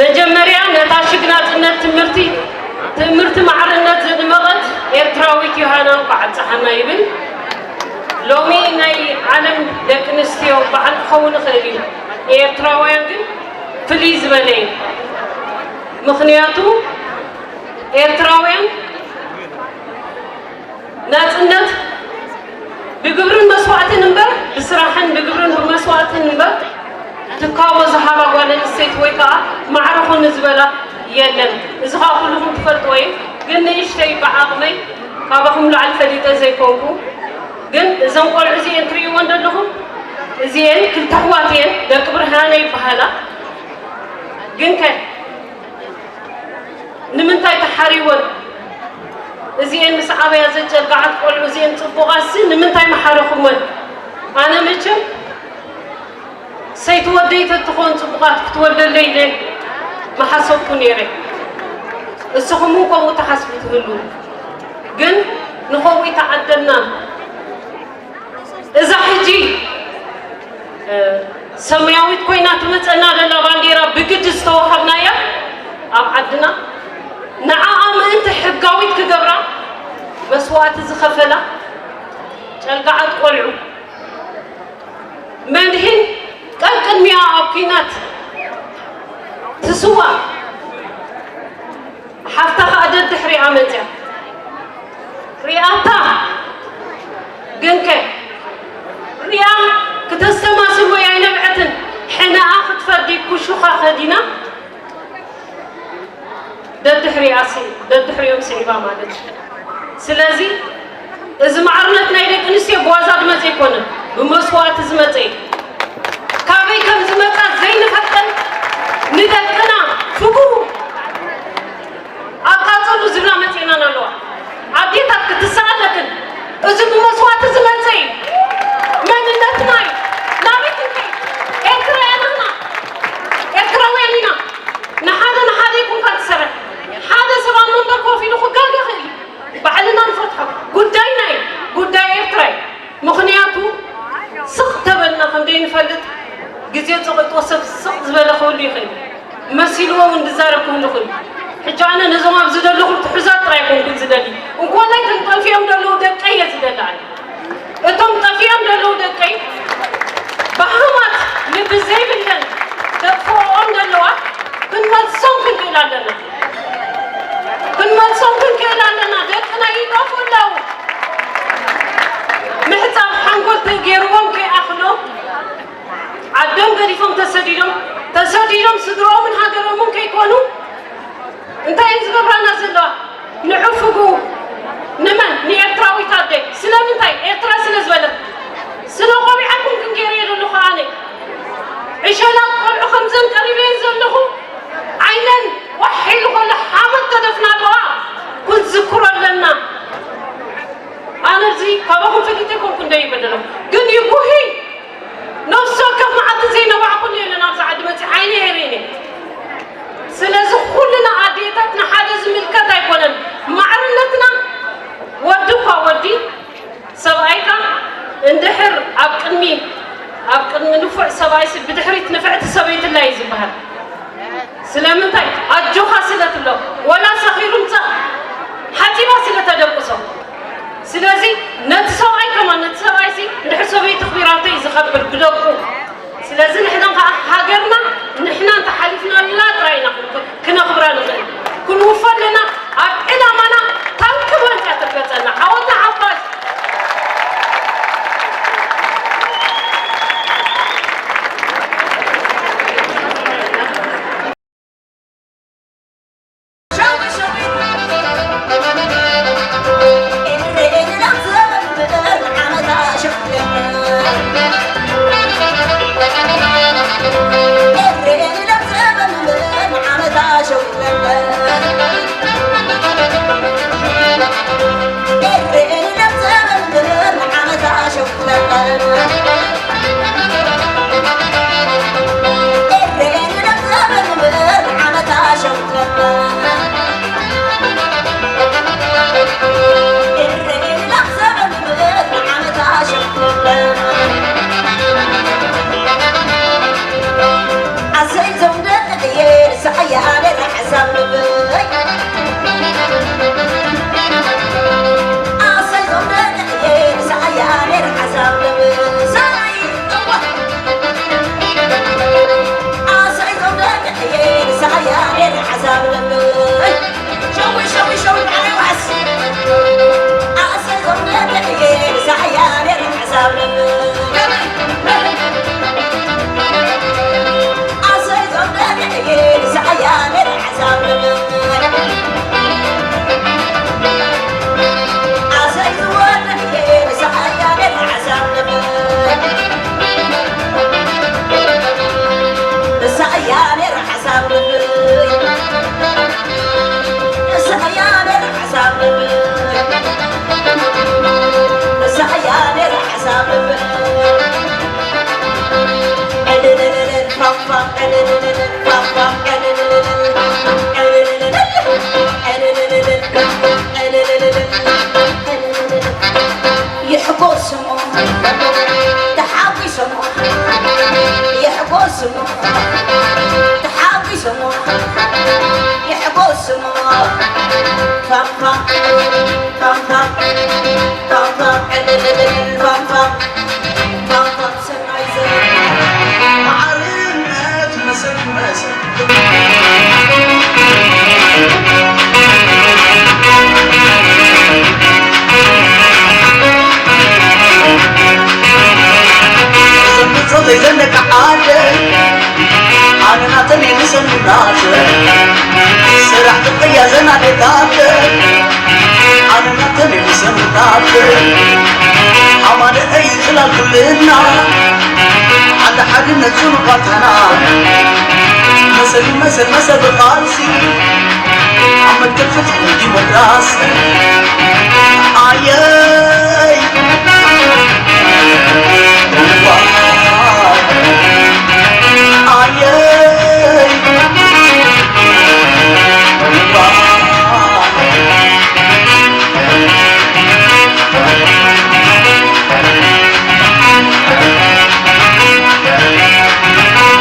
መጀመርያ ነታ ሽግ ናፅነት ትምህርቲ ትምህርቲ ማዕርነት ዘድመቐት ኤርትራዊት ዮሃና እንኳዕ ኣብፀሓና ይብል። ሎሚ ናይ ዓለም ደቂ ኣንስትዮ በዓል ክኸውን ይኽእል እዩ፣ ንኤርትራውያን ግን ፍልይ ዝበለ እዩ። ምኽንያቱ ኤርትራውያን ናጽነት ብግብርን መስዋእትን እምበር፣ ብስራሕን ብግብርን ብመስዋእትን እምበር፣ ትካቦ ዝሃባ ጓል ኣንስተይቲ ወይ ከዓ ማዕረ ኹኒ ዝበላ የለን። እዚ ከዓ ኩልኹም ትፈልጥዎ እዩ። ግን ንእሽተይ ብዓቕመይ ካባኹም ላዕሊ ፈሊጠ ዘይኮንኩ፣ ግን እዘን ቆልዑ እዚኤን ትርእይወን ዘለኹም፣ እዚኤን ክልተ ኣሕዋት እየን፣ ደቂ ብርሃነ ይበሃላ። ግን ከ ንምንታይ ተሓሪወን? እዚኤን ምስ ዓበያ ዘጨጋዓት ቆልዑ እዚኤን ጽቡቓትሲ ንምንታይ መሓረኹመን? ኣነ መቸም ሰይቲ ወደይ ተትኾን ጽቡቓት ክትወልደለይ ኢለ መሓሰብኩ ነይረ። እስኹም እውን ከምኡ ትሓስቡ ትህሉ። ግን ንኸምኡ ኣይተዓደልናን። እዛ ሕጂ፣ እ፣ ሰማያዊት ኮይና ትመጸና ዘላ ባንዴራ ብግዲ ዝተዋሃብናያ ኣብ ዓድና፣ ንዓኣ ምእንቲ ሕጋዊት ክገብራ መስዋእቲ ዝኸፈላ ጨልጋዓት ቆልዑ፣ መድህን ቀቅድሚያ ኣብ ኲናት ትስዋእ፣ ሓፍታ ኸኣ ደድሕሪኣ መጽያ ሪኣታ። ግንከ ሪኣ ክተስተማስል ወይ ኣይነብዐትን፣ ሕነኣ ክትፈርዲ ኩሹኻ ከዲና ደድሕሪኣ ሲ-፣ ደድሕሪኦም ስዒባ ማለት እዩ። ስለዚ እዚ ማዕርነት ናይ ደቂ ኣንስትዮ ብዋዛ ዝመጽእ ኣይኮነን፣ ብመስዋእቲ ዝመጽእ እዩ። ካበይ ከም ዝመጻ ዘይንፈልጠን ንደቅና ፍጉ ኣቃጽሉ ዝብላ መጺኤናን ኣለዋ። ኣዴታት ክትስኣ ኣለክን። እዚ ብመስዋእቲ ዝመጽእ እዩ። መንነትና እዩ። ናበይ ክንከይድ? ኤርትራውያን ኢና። ኤርትራውያን ኢና። ንሓደ ንሓደ ይኩንካ ትሰርሕ። ሓደ ሰብ ኣብ መንበር ኮፍ ኢሉ ክጋገ ይኽእል እዩ። ባዕልና ንፈትሖ ጉዳይና እዩ። ጉዳይ ኤርትራ እዩ። ምኽንያቱ ስቕ ተበልና ከም ዘይንፈልጥ ግዜ ጽቕጥዎ ሰብ ስቕ ዝበለ ክህሉ ይኽእል እዩ። መሲልዎ እውን ዝዛረብ ክህሉ ይኽእል እዩ። ሕጂ ኣነ ነዞም ኣብዚ ዘለኹም ትሑዛት ጥራይ ኣይኮንኩን ዝደሊ። እንኮላይ እቶም ጠፊኦም ዘለዉ ደቀይ እየ ዝደሊ ኣነ። ኢሎም ስድርኦምን ሃገሮምን ከይኮኑ እንታይ እዩ ዝገብራና ዘለዋ? ንዕፍጉ ንመን? ንኤርትራዊት ኣደይ። ስለምንታይ? ኤርትራ ስለ ዝበለት። ስለ ቆቢዓኩም ክንገይርዮ ዘለኹ ኣነ። ዕሸላት ቆልዑ ከምዘን ቀሪበየን ዘለኹ ዓይነን ዋሕ ኢሉ ከሎ ሓመድ ተደፍና ኣለዋ። ክንዝክሮ ኣለና። ኣነ እዚ ካባኹም ፈሊጠ ኣይኮንኩን ደይበደሎም። ግን ይጉሂ ነፍሲ ወከፍ መዓልቲ ዘይነባዕኩሉ የለን። ኣብዚ ዓዲ መፂእ ዓይነ የርእኒ። ስለዚ ኩልና ኣዴታት ንሓደ ዝምልከት ኣይኮነን። ማዕርነትና ወዲ እኳ ወዲ ሰብኣይካ እንድሕር ኣብ ቅድሚ ኣብ ቅድሚ ንፉዕ ሰብኣይሲ ብድሕሪት ንፍዕቲ ሰበይትላ እዩ ዝበሃል። ስለምንታይ ኣጆኻ ስለ ትብሎ ወላ ሰኺሩ ምጻእ ሓጺባ ስለ ተደቅሶ። ስለዚ ነቲ ሰብኣይ ከማን ነቲ ሰብኣይሲ እንድሕር ሰበይቱ ኣኽቢራቶ እዩ ዝኸብር ብደቁ። ስለዚ ንሕና ከዓ ሃገርና ንሕና እንተሓሊፍናላ ጥራይ ኢና ክንክ- ክነኽብራ ንኽእል። ክንውፎ ኣለና። ኣብ ዕላማና ታንኪ ባንካ ትርገጸና። ዓወት ንሓፋሽ! ይሕጎስሞ ተሓጒሶሞ ይሕጎስሞ ተሓጒሶሞ ይሕጎስሞ ፋፋ ፋፋ ፋፋ ፋፋ ፋፋ ሰናይ ዘመን ማዕርነት መሰል መሰል ዘምጾ ዘይዘለካ ዓደ ኣነ ናተን የንሰን ናተ ስራሕ ትቀያ ዘናደታት ኣነ ናተን የንሰን ናተ ኣማነ እይ ጽላል ኩልና ዓዲ ሓድነት ጽኑዕ ባይታና መሰል ይመሰል መሰል ብቃልሲ ኣብ መትከል ፍትሒ ዲሞክራሲ ኣየይ ኣየይ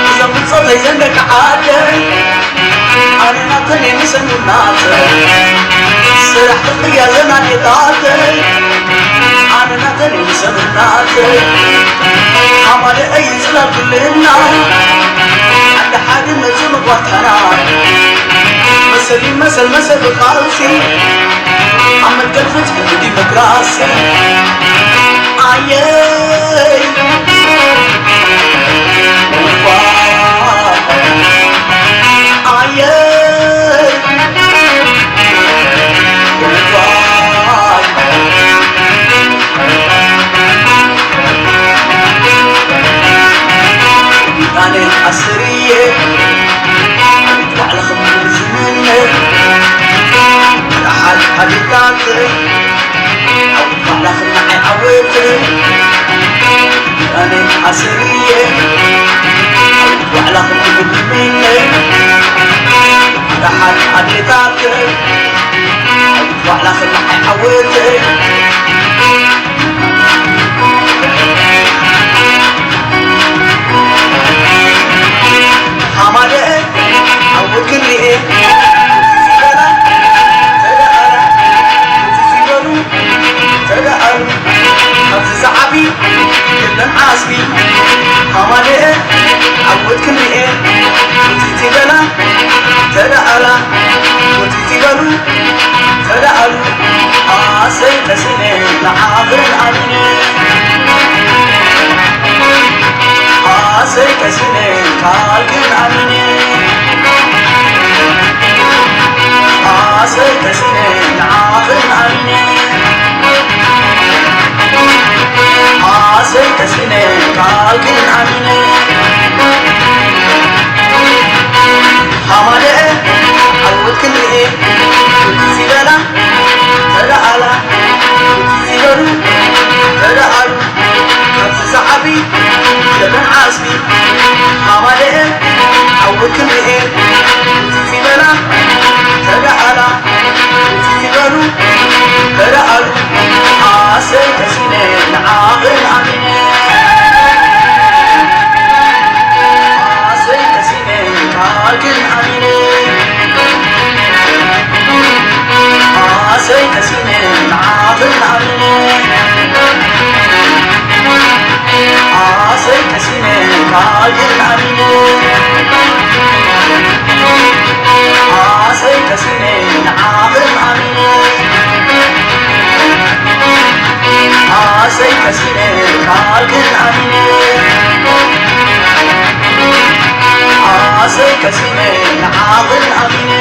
እዞም ብጾተይ ዘለካ ዓደይ ኣነ ናተን የንሰን ናተይ ስራሕ ክትቅያ ዘናዴታተይ ኣነ ናተን የንሰን ናተይ ኣማልአ ይጽላል ኩልና ዓዲ ሓድነት ዝምጓተና መሰል ይመሰል መሰል ብቃልሲ ኣብ መትከል ፍትሒ ብዲሞክራሲ ኣየይ ኣነ ኣሰሪየ ዋዕላ ክትብል ምነ ደሓን ኣዴታተይ ዋዕላ ክልዓይ ዓወተይ ሓማደአ ዓወት ክንርኤ ተደኣላ ተደኣሉ ተደኣሉ ኣብዚ ዝዓቢ የለን ዓስቢ ሓማደአ ዓወት ክንርኤ ውፅኢት ይበላ ተደኣላ ውፅኢት ይበሉ ተደኣሉ ኣሰይ ቀሲነ ንዓኽን ኣሚነ ኣሰይ ቀሲነ ካልክን ኣሚነ ኣሰይ ቀሲነ ንዓኽን ኣሚነ ኣሰይ ቀሲነ ካልክን ኣሚነ ሓማደአ ዓወት ክንርኤ ውፅኢት ይበላ ተደኣላ ውፅኢት ይበሉ ተደኣሉ ካብዚ ዝዓቢ የለን ዓስቢ ሓማደአ ዓወት ክንርኤ ውፅኢት ይበላ ተደኣላ ውፅኢት ይበሉ ተደኣሉ ኣሰይ ቀሲነ ንዓኽን ኣሚነ ኣሰይ ቀሲነ ንዓኽን ኣሚነ ኣሰይ ቀሲነ ንዓኽን ኣሚነ ኣሰይ ቀሲነ ንዓኽን ኣሚነ ኣሰይ ቀሲነ ንዓኽን ኣሚነ ኣሰይ ቀሲነ ንዓኽን ኣሚነ ኣሰይ ቀሲነ ንዓኽን ኣሚነ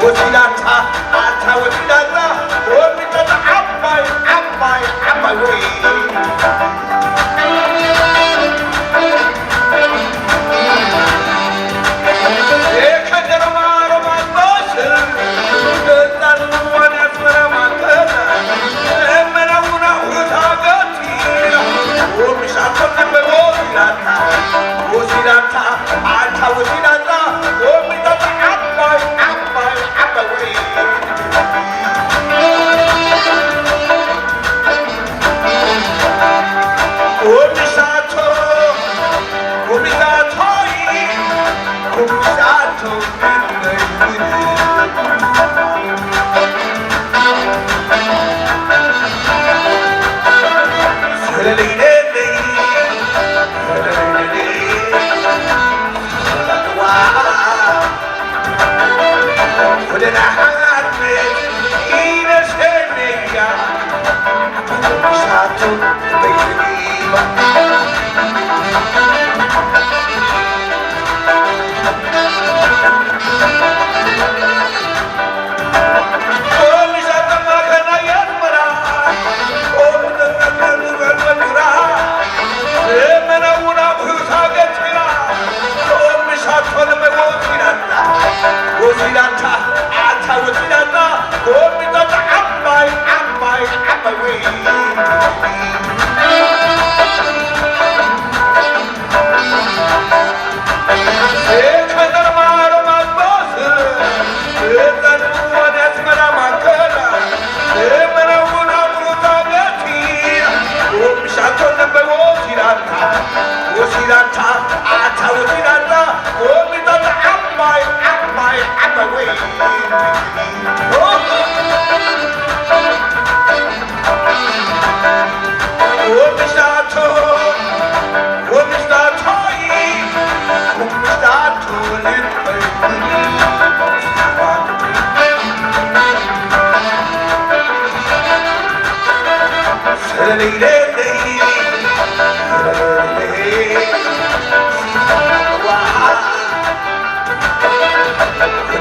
ወሲዳታ ኣታ ወሲዳታ ወሚጠጣ ዓባይ ዓባይ ዓባይ ወይ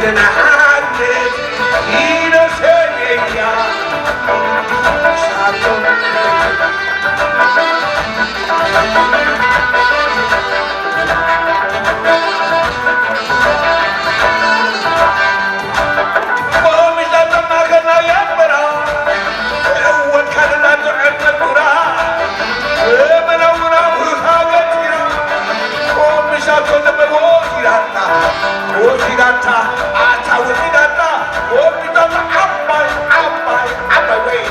ንሓድነት ኢነሰየያ ሳቶም ቆሚሽ ዘጠማኸና የንበራ እወት ካልላ ጥዕት ነጉራ እመናውና ውሃ ገቲራ ቆሚሻቶ ነበይ ወሲዳታ ወሲዳታ ኣታ ወሲዳታ ወሲዳታ ዓባይ ዓባይ ዓባይ ወይ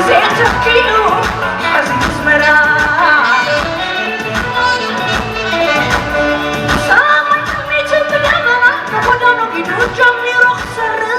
ዘይተኪኡ ሓዚ ኣስመራ ሰማይ ትሚቱ ብደመና ንጎደኑ ኢዱ ጀሚሩ ክሰርሕ።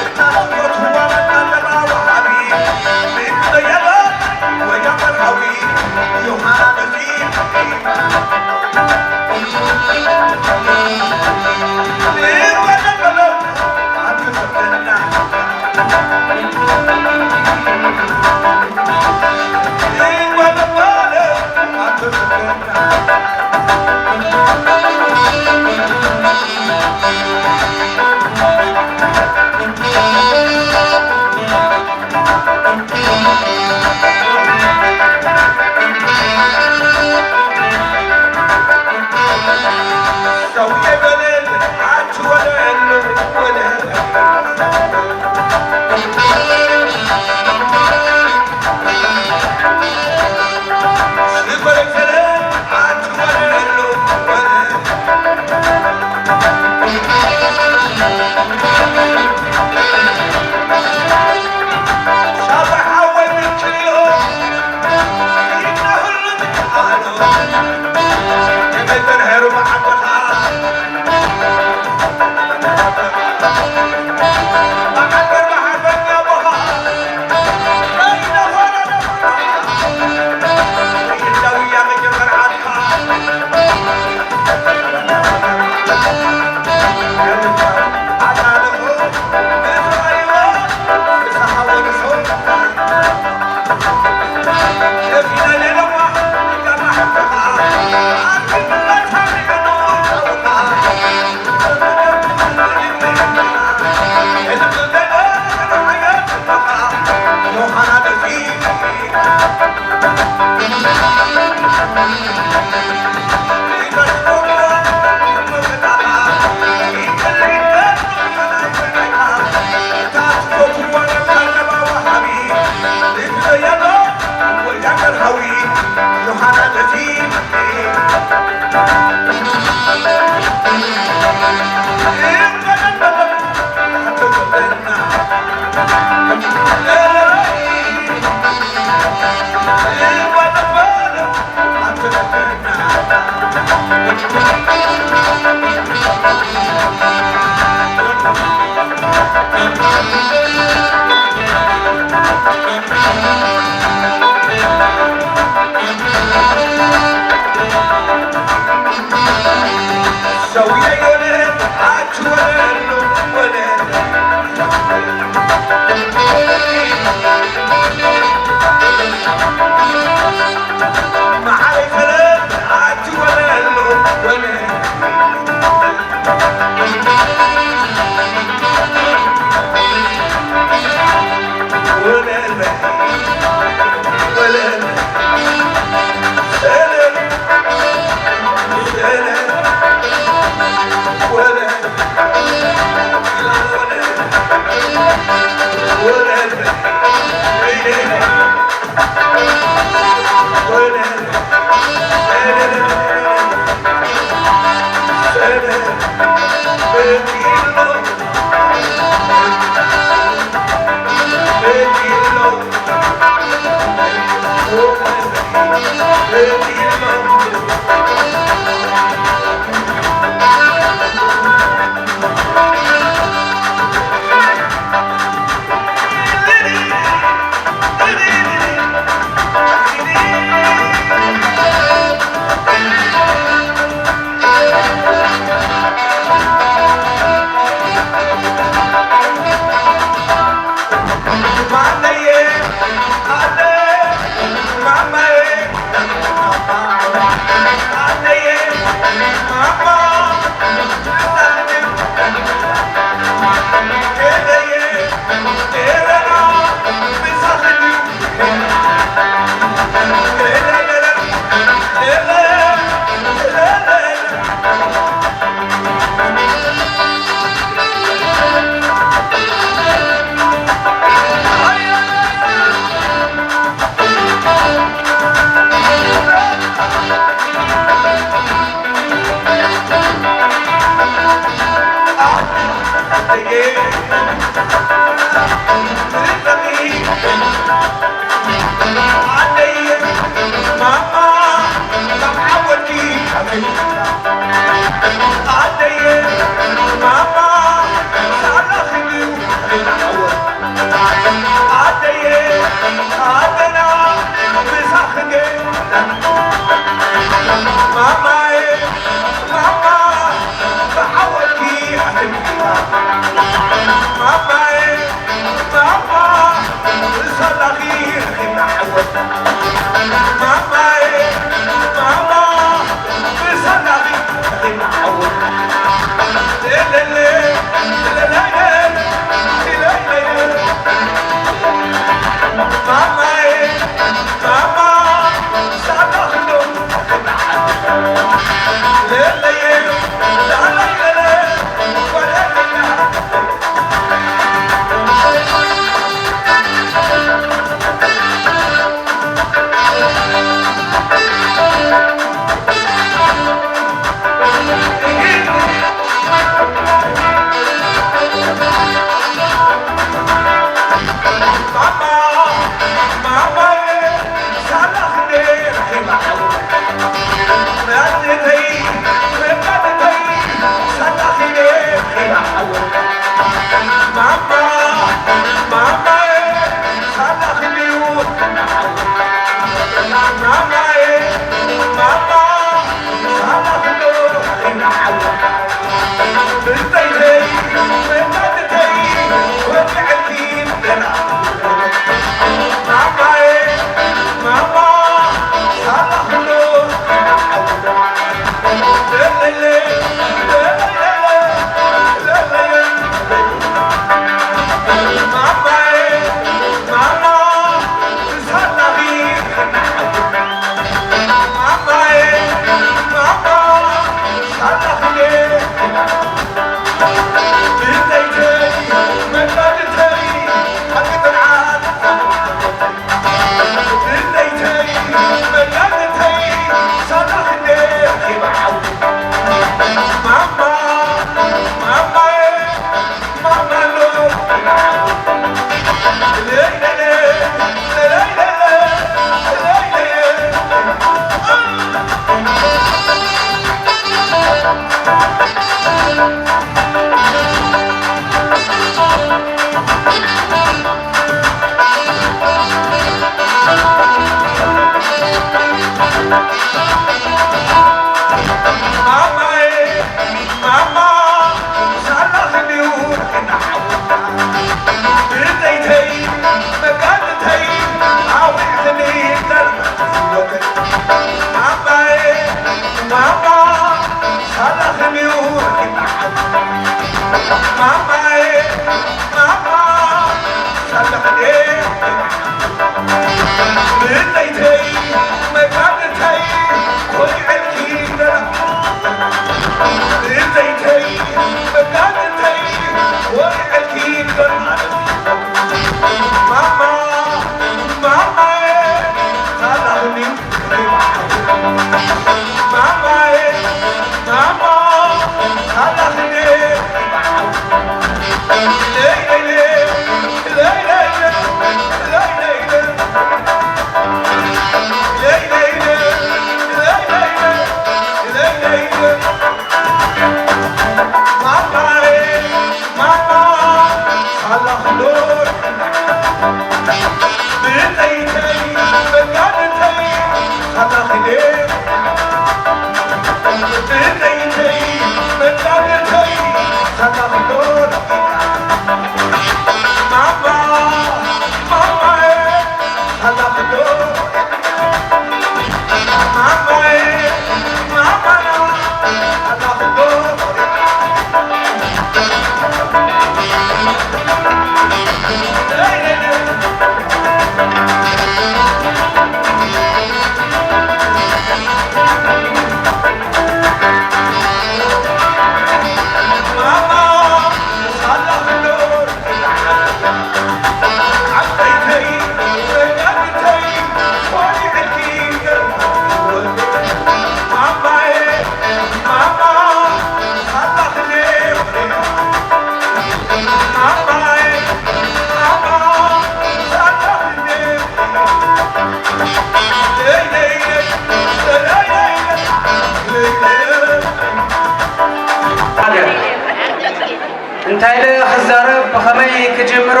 እንታይ ኢለ ክዛረብ፣ ብኸመይ ክጅምሮ?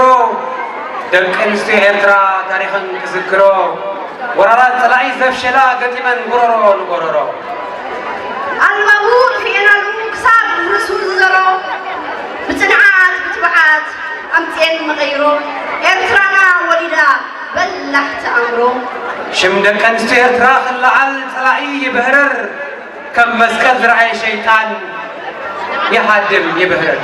ደቂ ኣንስትዮ ኤርትራ ታሪኽን ክዝክሮ፣ ወራራት ጸላኢ ዘፍሸላ ገጢመን ጎረሮ ንጎረሮ። ኣልማቡ ርፊዕናሉ ክሳብ ርእሱ ዝዘሮ፣ ብጽንዓት ብትብዓት ኣምጺኤን መቐይሮ፣ ኤርትራና ወሊዳ በላሕቲ ኣእምሮ። ሽም ደቂ ኣንስትዮ ኤርትራ ክለዓል ጸላኢ ይብህረር፣ ከም መስቀል ዝረኣየ ሸይጣን ይሃድም ይብህረር።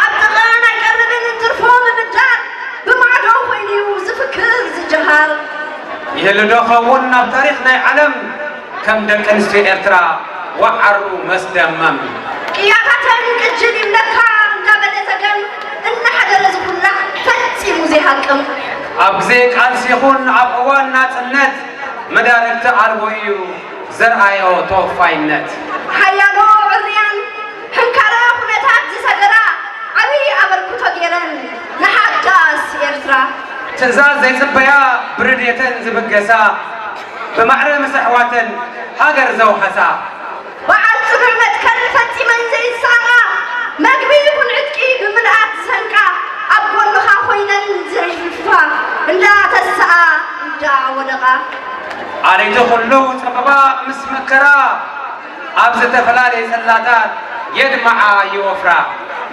ኣብ ጥቕአን ኣይቀርብን እንትርፎ ምምዳር፣ ብማዕዶ ኮይኑ እዩ ዝፍክር ዝጀሃር። ይህሉ ዶ ኸውን ኣብ ታሪኽ ናይ ዓለም፣ ከም ደቂ ኣንስትዮ ኤርትራ ወዓሩ መስደመም። ቅያታተን ቅጅል ይብለካ እንዳበለ ዘገም፣ እናሓደረ ዝኹላዕ ፈጺሙ ዘይሃቅም። ኣብ ግዜ ቃልሲ ይኹን ኣብ እዋን ናጽነት፣ መዳርግቲ ኣልቦ እዩ ዘርኣዮ ተወፋይነት። ሓያሎ ዕርያን ሕንካረ ኩነታት ዝሰገራ፣ ዓብዪ ኣበርክቶ ገይረን ንሓዳስ ኤርትራ። ትእዛዝ ዘይጽበያ ብርድየተን ዝብገሳ፣ ብማዕረ ምስ ኣሕዋተን ሃገር ዘውሓሳ። በዓል ጽኑዕ መትከል ፈጺመን ዘይሳቐ፣ መግቢ ይኹን ዕጥቂ ብምልኣት ዝሰንቃ፣ ኣብ ጎንኻ ኮይነን ዘይፍልፍፋ፣ እንዳተሰኣ እንዳወደቓ። ኣረይቲ ኩሉ ጸበባ ምስ መከራ፣ ኣብ ዝተፈላለየ ጽላታት የድምዓ ይወፍራ።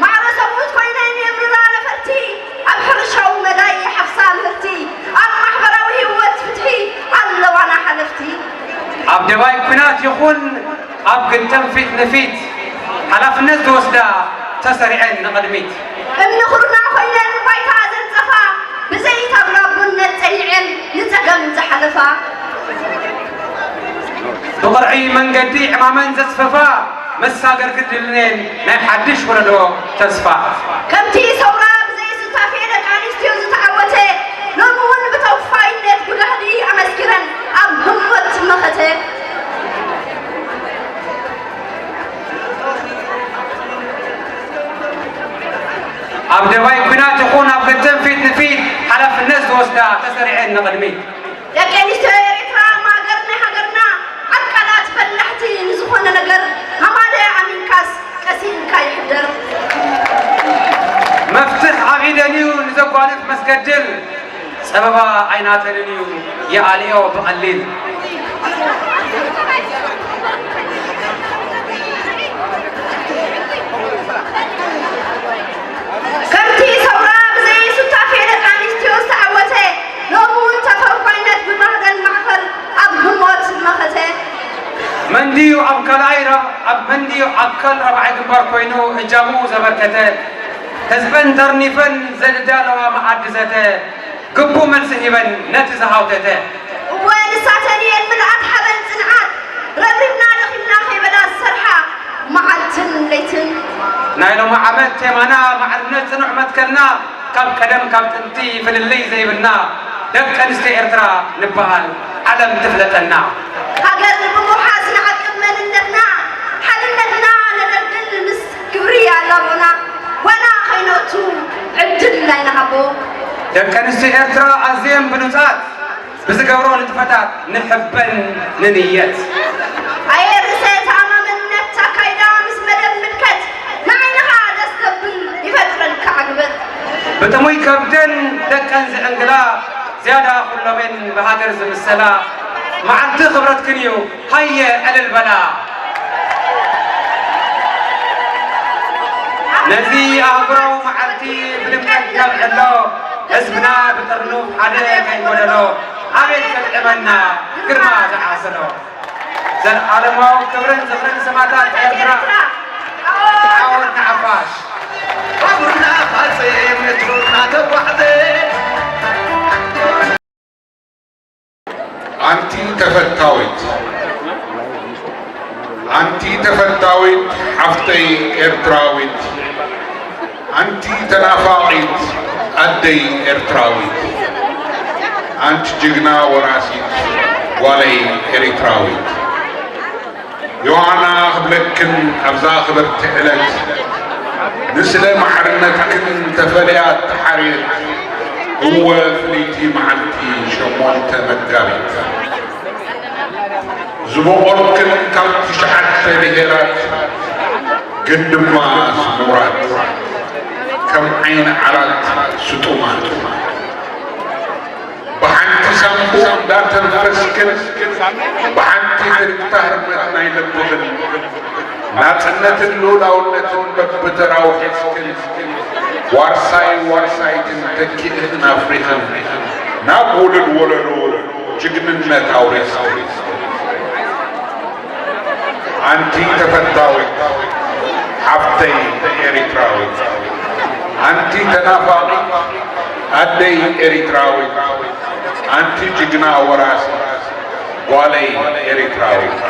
ማዕረ ሰብኡት ኮይነን የምርራ ነፈርቲ፣ ኣብ ሕርሻዊ መዳይ ይሓፍሳ ምህርቲ፣ ኣብ ማሕበራዊ ህይወት ፍትሒ ኣለዋና ሓለፍቲ። ኣብ ደባይ ኲናት ይኹን ኣብ ግጥም ፊት ንፊት፣ ሓላፍነት ዝወስዳ ተሰሪዐን ንቕድሚት። እምኒ ኩርናዕ ኮይነን ባይታ ዘንጸፋ፣ ብዘይ ታብላ ብነት ጸኒዐን ንጸገም ዝሓለፋ። ብቕርዒ መንገዲ ዕማመን ዘጽፈፋ፣ መሳገር ግድልኔን ናይ ሓድሽ ወለዶ ተስፋ። ከምቲ ሰውራ ብዘይ ሱታፌ ደቂ ኣንስትዮ ዝተዓወተ፣ ሎሚ እውን ብተወፋይነት ብጋህዲ ኣመስኪረን ኣብ ህሞት መኸተ። ኣብ ደባይ ኲናት ይኹን ኣብ ግጥም ፊት ንፊት፣ ሓላፍነት ዝወስዳ ተሰሪዐን ንቕድሚት። ደቂ ኣንስትዮ ኤርትራ ማገር ናይ ሃገርና፣ ዓቃላት በላሕቲ ንዝኾነ ነገር፣ ኣማደ ኣሚንካስ ቀሲንካ ይሕደር። መፍትሕ ኣብ ኢደን እዩ ንዘጓንፍ መስገድል፣ ጸበባ ኣይናተንን እዩ ይኣልዮ ብቐሊል። ከምቲ ሰውራ ብዘይ ሱታፌ ደቂ ኣንስትዮ ዝተዓወተ፣ ሎሚ እውን ተፈኳይነት ብማህደል ማዕፈር ኣብ ህሞት መኸተ። መንድዩ ኣብ ካልኣይ ረብ-፣ ኣብ መንድዩ ኣካል ራብዓይ ግንባር ኮይኑ እጃሙ ዘበርከተ፣ ህዝበን ተርኒፈን ዘዳለዋ መኣዲ ዘተ፣ ግቡእ መልሲ ሂበን ነቲ ዝሃውተተ። እወ ንሳተን እየን ምልኣት ሓበን ጽንዓት፣ ረብሪብና ደኺምና ከይበላ ዝሰርሓ መዓልትን ለይትን። ናይ ሎሚ ዓመት ቴማና ማዕርነት ጽኑዕ መትከልና፣ ካብ ቀደም ካብ ጥንቲ ፍልልይ ዘይብልና፣ ደቂ ኣንስትዮ ኤርትራ ንበሃል ዓለም ትፍለጠና። ሃገር ብምውሓስ ንዓቅብ መንነትና፣ ሓድነትና ነደልድል ምስ ክብሪ ኣላቦና፣ ዋና ከይነቱ ዕድል ኣይንሃቦ። ደቂ ኣንስትዮ ኤርትራ ኣዝየን ብሉጻት፣ ብዝገብሮ ንጥፈታት ንሕበን ንንየት። ኣየ ርእሰ ተኣማመንነት ኣካይዳ ምስ መደብ ምልከት፣ ንዓይንኻ ደስ ዘብል ይፈጥረልካ ዕግበት። ብጥሙይ ከብደን ደቀን ዝዕንግላ፣ ዝያዳ ኩሎምን ብሃገር ዝምሰላ፣ መዓልቲ ክብረትክን እዩ ሃየ ዕልል በላ። ነዚ ኣህጉራዊ መዓልቲ ብድምቀት ነብዕሎ፣ ህዝብና ብጥርኑፍ ሓደ ከይጎደሎ፣ ኣቤት ከጥዕመና ግርማ ዝዓሰሎ። ዘለዓለማዊ ክብርን ዝኽርን ሰማእታት ኤርትራ። ዓወት ንሓፋሽ። ባቡርና ፋፀ ምድሩ እናተጓዕዘ። ኣንቲ ተፈታዊት፣ ኣንቲ ተፈታዊት ሓፍተይ ኤርትራዊት፣ ኣንቲ ተናፋቒት ኣደይ ኤርትራዊት፣ ኣንቲ ጅግና ወራሲት ጓለይ ኤሪትራዊት፣ ዮሃና ክብለክን ኣብዛ ክብርቲ ዕለት፣ ንስለ ማዕርነትክን ተፈልያ ተሓርየት፣ እወ ፍልይቲ መዓልቲ ሸሞንተ መጋቢት። ዝበቖልክን ካብ ትሽዓተ ብሄራት፣ ግን ድማ ስሙራት፣ ከም ዓይኒ ዓራት ስጡማት። ብሓንቲ ሳንቡእ እንዳተንፈስክን፣ ብሓንቲ ትርግታ ህርመት ናይ ልብኽን፣ ናጽነትን ልኡላውነትን በብተራው ሒዝክን፣ ዋርሳይ ዋርሳይትን ተኪእኽን ኣፍሪኽን፣ ናብ ውሉድ ወለዶ ጅግንነት ኣውሪስኪ። ኣንቲ ተፈታዊት ሓፍተይ ኤሪትራዊት፣ ኣንቲ ተናፋቒት ኣደይ ኤሪትራዊት፣ ኣንቲ ጅግና ወራሲት ጓለይ ኤሪትራዊት።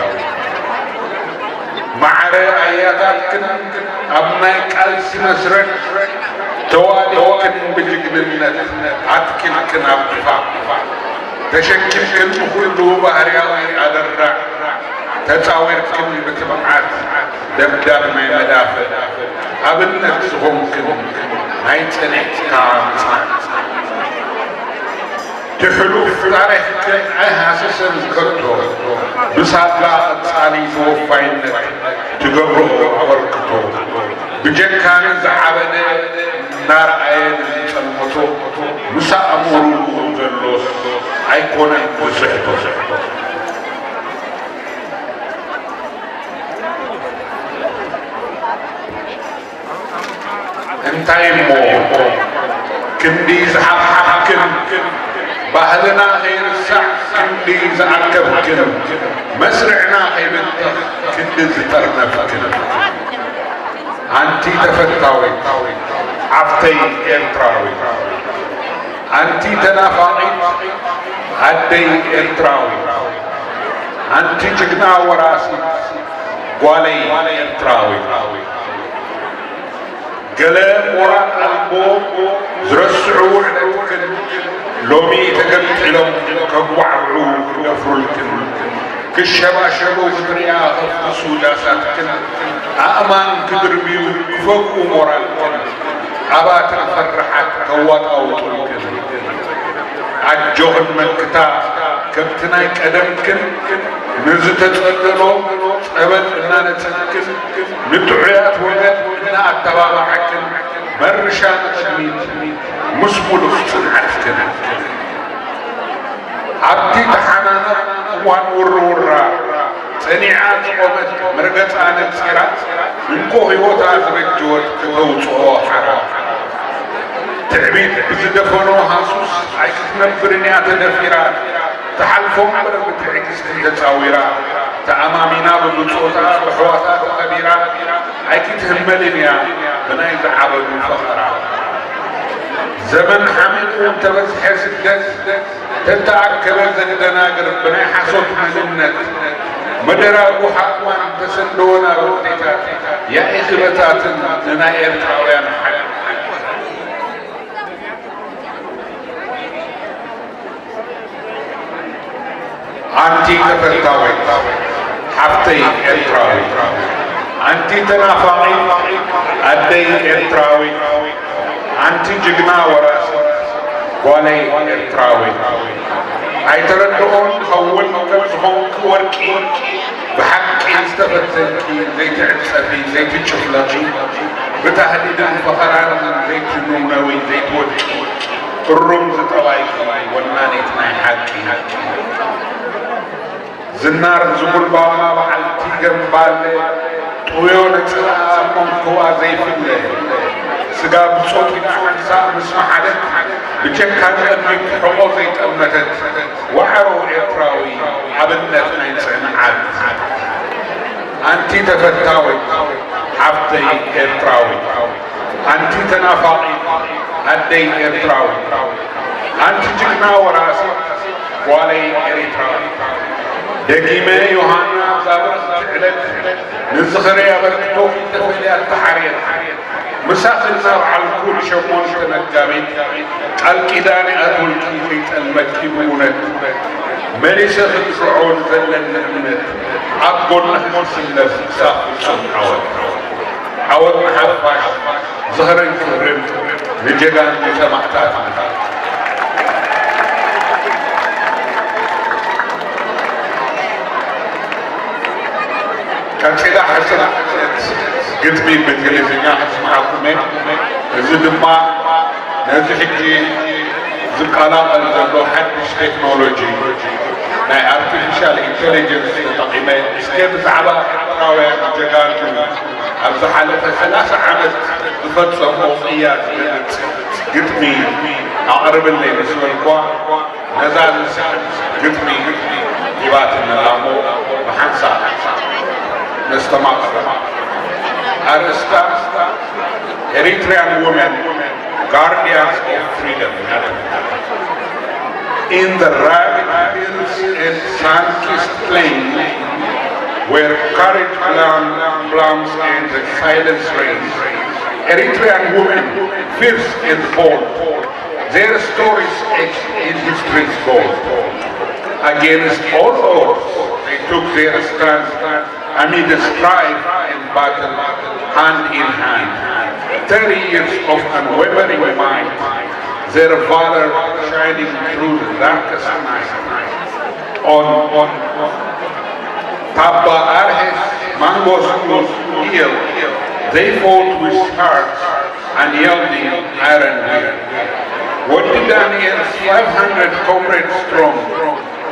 ማዕረ ኣያታትክን ኣብ ናይ ቃልሲ መስርሕ ተዋዲቕክን ብጅግንነት ኣትኪልክን ኣብ ድፋዕ ተሸኪምክን ንኹሉ ባህርያዊ ኣደራዕ ተጻዊርክን ብትብዓት ደብዳብ ናይ መዳፍዕ ኣብነት ዝኾንክን ናይ ጽንዕትካ ምጽናዕ። እቲ ሕሉፍ ታሪኽክን ኣይሃሰሰን ከቶ፣ ብሳላ ቀጻሊ ተወፋይነት ትገብርኦ ኣበርክቶ፣ ብጀካኒ ዝዓበደ እናረኣየ ንዝጸልመቶ፣ ምስ ኣእምርኡ ዘሎስ ኣይኮነን ዝስሕቶ። እንታይ እሞ ክንዲ ዝሓብሓብክን፣ ባህልና ከይርሳዕ ክንዲ ዝኣከብክን፣ መስርዕና ከይብተኽ ክንዲ ዝጠርነፍክን። ኣንቲ ተፈታዊት ሓፍተይ ኤርትራዊት፣ ኣንቲ ተናፋቒት ኣደይ ኤርትራዊት፣ ኣንቲ ጅግና ወራሲት ጓለይ ኤርትራዊት። ገለ ሞራል ኣልቦ ዝረስዑ ውዕለትክን ሎሚ ተገምጢሎም ከጉባዕብዑ ክደፍሩልክን፣ ክሸባሸቡ ክትሪኣ ከፍስሱ ዳሳትክን፣ ኣእማን ክድርብዩ ክፈግኡ ሞራልክን፣ ኣባትር ፈራሓት ከዋጣውጡልክን። ኣጆኽን መክታ፣ ከምቲ ናይ ቀደምክን ንዝተጸለሎ ጸበል እናነጸክን፣ ንጥዑያት ወገን እናኣተባባዓክን፣ መርሻ ንቕድሚት ምስ ሙሉእ ጽንዓትክን። ኣብቲ ተሓናነቕ እዋን ውርውራ፣ ጸኒዓ ዝቖመት መርገጻ ነጺራ፣ እንኮ ህይወታ ዝበጀወት ከተውጽኦ ሓራ። ትዕቢት ብዝደፈኖ ሃሱስ ኣይክትነብርን እያ ተደፊራ። ትሓልፎ እምበር ብትዕግስቲ ተጻዊራ። ተኣማሚና ብብጾታ ብሕዋሳ ተኸቢራ። ኣይክትህመልን እያ ብናይ ዝዓበዱ ፈኸራ። ዘመን ሓሚቑ እንተበዝሐ ስደት፣ ተተኣከበ ዘደናግር ብናይ ሓሶት መንነት፣ መደራጉ ሓቕዋን ተሰደወ ናብ ኣዴታት፣ ያኢ ክበታትን ንናይ ኤርትራውያን ሓቅ። ኣንቲ ተፈታዊት ሓፍተይ ኤርትራዊት፣ ኣንቲ ተናፋቒት ኣደይ ኤርትራዊት፣ ኣንቲ ጅግና ወራሲት ጓለይ ኤርትራዊት፣ ኣይተረድኦን ኸውን ከም ዝኾንኪ ወርቂ፣ ብሓቂ ዝተፈተንኪ፣ ዘይትዕጸፊ፣ ዘይትጭፍለቒ፣ ብታህዲድን ፈኸራን ዘይትንውነዊ፣ ዘይትወድቂ፣ እሩም ዝጠባይኪ ወናኒት ናይ ሓቂ። ዝናር ዝጉልባባ በዓልቲ ገምባለ፣ ጥውዮ ነጸላኣ ኣብ መንኮባ ዘይፍለ፣ ስጋ ብጾት ይትዓንሳ ምስ መሓለት፣ ብጀካ ንቕድሚት ሕቖ ዘይጠመተት፣ ዋዕሮ ኤርትራዊ ኣብነት ናይ ጽንዓት። ኣንቲ ተፈታዊት ሓፍተይ ኤርትራዊት፣ ኣንቲ ተናፋቒት ኣደይ ኤርትራዊት፣ ኣንቲ ጅግና ወራሲት ጓለይ ኤሪትራዊት። ደጊመ ዮሃና ኣብዛ ብርኽቲ ዕለት ንዝኽሪ ኣበርክቶኺ ተፈልያ ተሓርየት። ምሳኺ እናበዓልኩ ንሸሞንተ መጋቢት ቃል ኪዳን ይኣትወልኪ ከይጠልመኪ ብእውነት። መሊሰ ክድፍዖ ንዘለኒ እምነት ኣብ ጎንኺ ክስለፍ ክሳብ ፍጹም ዓወት። ዓወት ንሓፋሽ፣ ዝኽርን ክብርን ንጀጋኑ ሰማእታትና። ቀጺላ ሕጽር ግጥሚ ብእንግሊዝኛ ከስምዓኩም እየ። እዚ ድማ ነዚ ሕጂ ዝቀላቐል ዘሎ ሓድሽ ቴክኖሎጂ ናይ ኣርቲፊሻል ኢንቴሊጀንስ ተጠቒመ እስከ ብዛዕባ ኤርትራውያን ጀጋኑ ኣብ ዝሓለፈ ሰላሳ ዓመት ዝፈጸሞ ቅያ ዝገልጽ ግጥሚ ኣቕርብለይ ምስ በልኳ፣ ነዛ ዝስዕብ ግጥሚ ሂባትኒ ኣላ እሞ ብሓንሳብ ነስተማቕራ። ኣርእስታ Eritrean Women Guardians of Freedom. In the rugged hills and sun-kissed plains, where courage blooms and silence reigns, Eritrean women, fierce and bold, their stories etched in history's gold. Against all odds, they took their stand amid strife and battle, hand in hand. Thirty years of unwavering might, their valor shining through the darkest night. On, on Taba Arhes Mango's hill, they fought with hearts unyielding iron will. Wadi Daniel's five hundred comrades strong,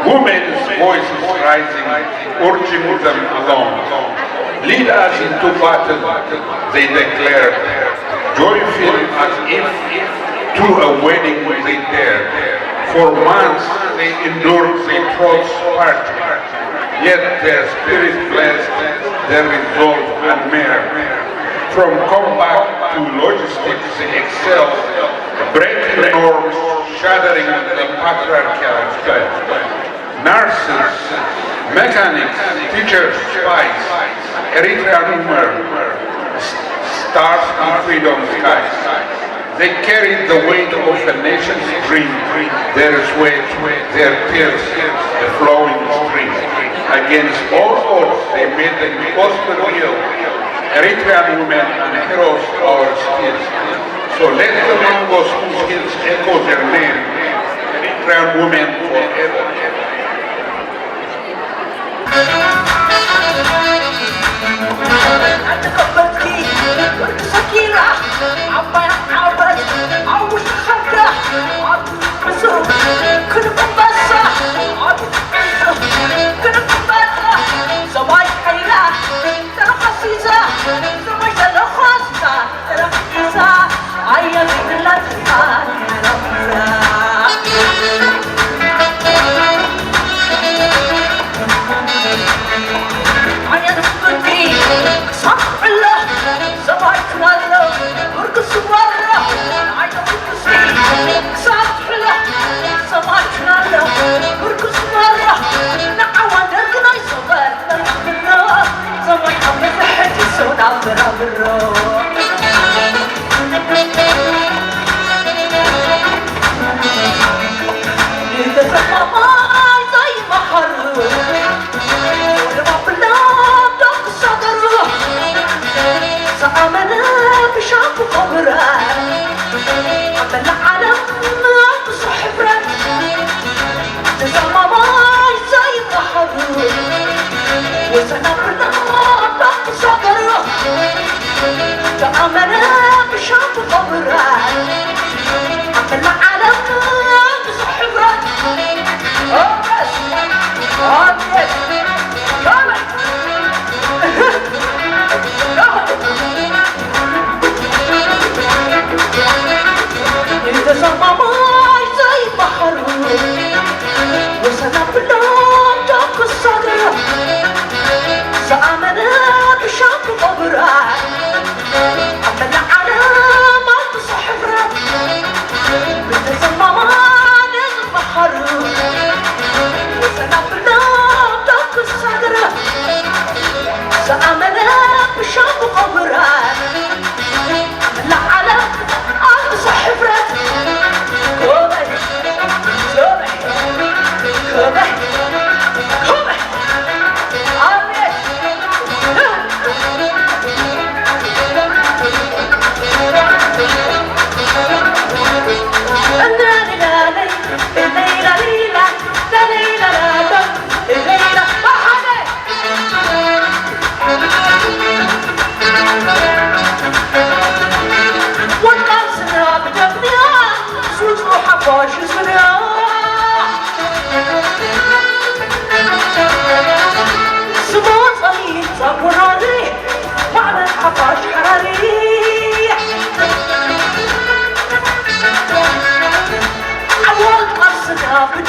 women's voices rising, urging them along. Lead us into battle, they declared, joyful as if to a wedding they dared. For months they endured, they trod spartan, yet their spirit blessed, their resolve unmarred. From combat to logistics they excelled, breaking norms, shattering the patriarchal spell. Nurses, mechanics, teachers, spies, Eritrean women, stars in freedom skies. They carried the weight of a nation's dream, their sweat, their tears, a flowing stream. Against all odds, they made the impossible real. Eritrean women and heroes our steeds. So let the Mangos whose hills echo their name, Eritrean women forever.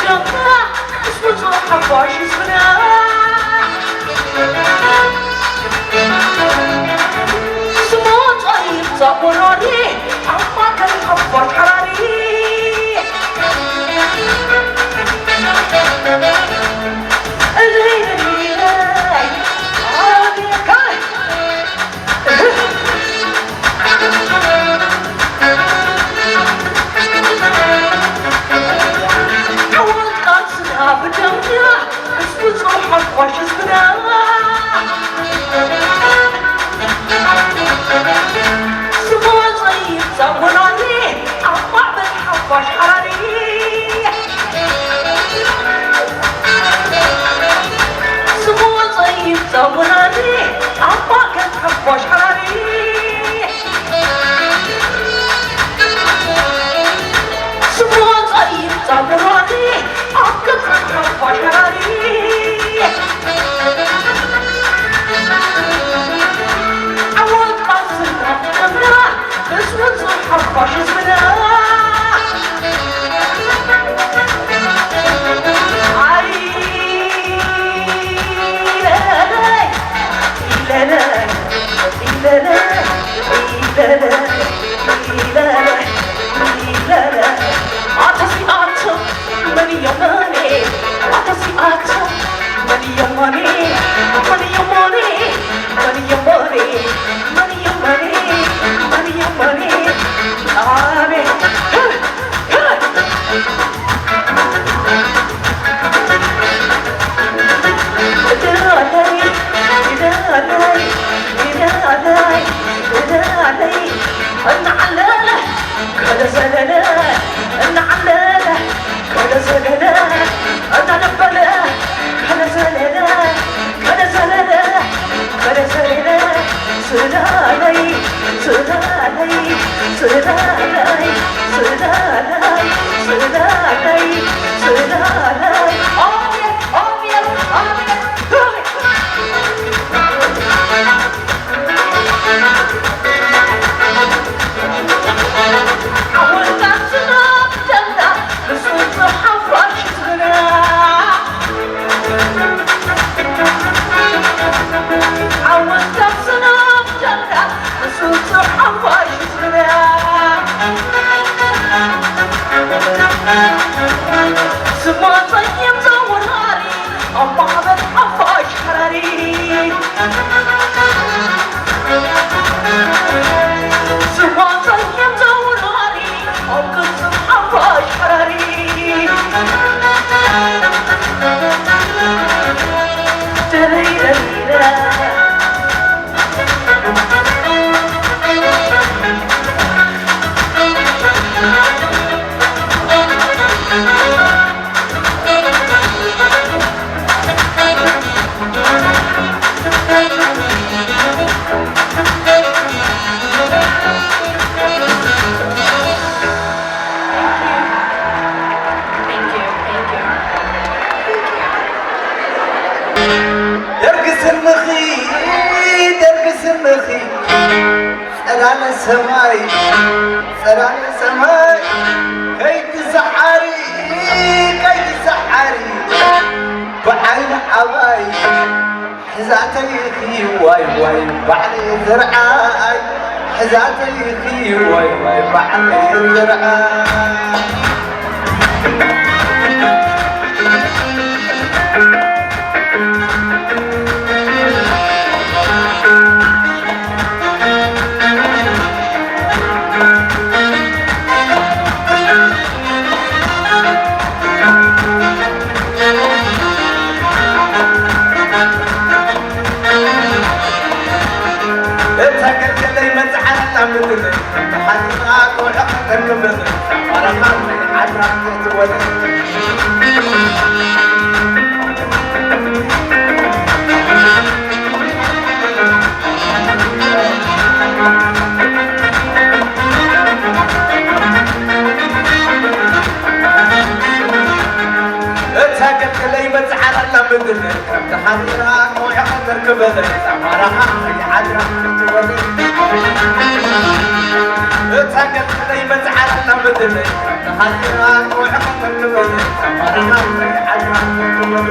ደምና ምስ ውጹእ ሓፋሽ ህዝብና። ስሙ ጸይብ ጸጉራሪ ኣብ ማእከል ሓፋሽ ሓራሪ። እልልልልይ፣ ኣቤት፣ ዓወት ቃልስና ብደምና፣ ምስ ውጹእ ሓፋሽ ህዝብና። ስሙ ጸይብ ጸጉራሪ፣ ኣብ ማዕበል ሓፋሽ ሓራሪ። ስሙ ጸይብ ጸጉራሪ፣ ኣብ ማእከል ሓፋሽ ሓራሪ። ስሙ ጸይብ ጸጉራሪ፣ ኣብ ገጽ ሓፋሽ ሓራሪ። ዓወት ቃልስና እምና፣ ምስ ውጹእ ሓፋሽ ህዝብና። ኣይ፣ ኢለለይ፣ ኢለለይ፣ ኢለለይ፣ ኢለለይ፣ ኢለለይ፣ ኢለለይ። ኣታ ሲኣታ መን እዮም መን? ኣታ ሲኣታ መን እዮም መን? መን እዮም መን? መን እዮም መን? መን እዮም መን? መን እዮም መን? ኣቤት! ደርጊ ስምኺ፣ ደርጊ ስምኺ፣ ጸላለ ሰማይ፣ ጸላለ ሰማይ፣ ከይትሰዓሪ፣ ከይትሰዓሪ፣ ብዓይኒ ዓባይ፣ ሕዛተይኺ ዋይ ዋይ ባዕለይ ዝርዓይ፣ ሕዛተይኺ ዋይ ዋይ ባዕለይ ዝርዓይ። እታ ገልገለይ መጽዓና ምድሪ፣ ሓሊፍና ክውዕቕ እንብል፣ ባረኻ ዓድና ክትወጽእ። እታ ከለይ መጽዓር ኣላ ምድር፣ ከምቲ ሓሪራ ከውሒ ከተርክበለ፣ ጻማራኻ ከይዓድራ ክትወለ። እታ ከለይ መጽዓር ኣላ ምድር፣ ከምቲ ሓሪራ ከውሒ ከተርክበለ፣ ጻማራኻ ከይዓድራ ክትወለ።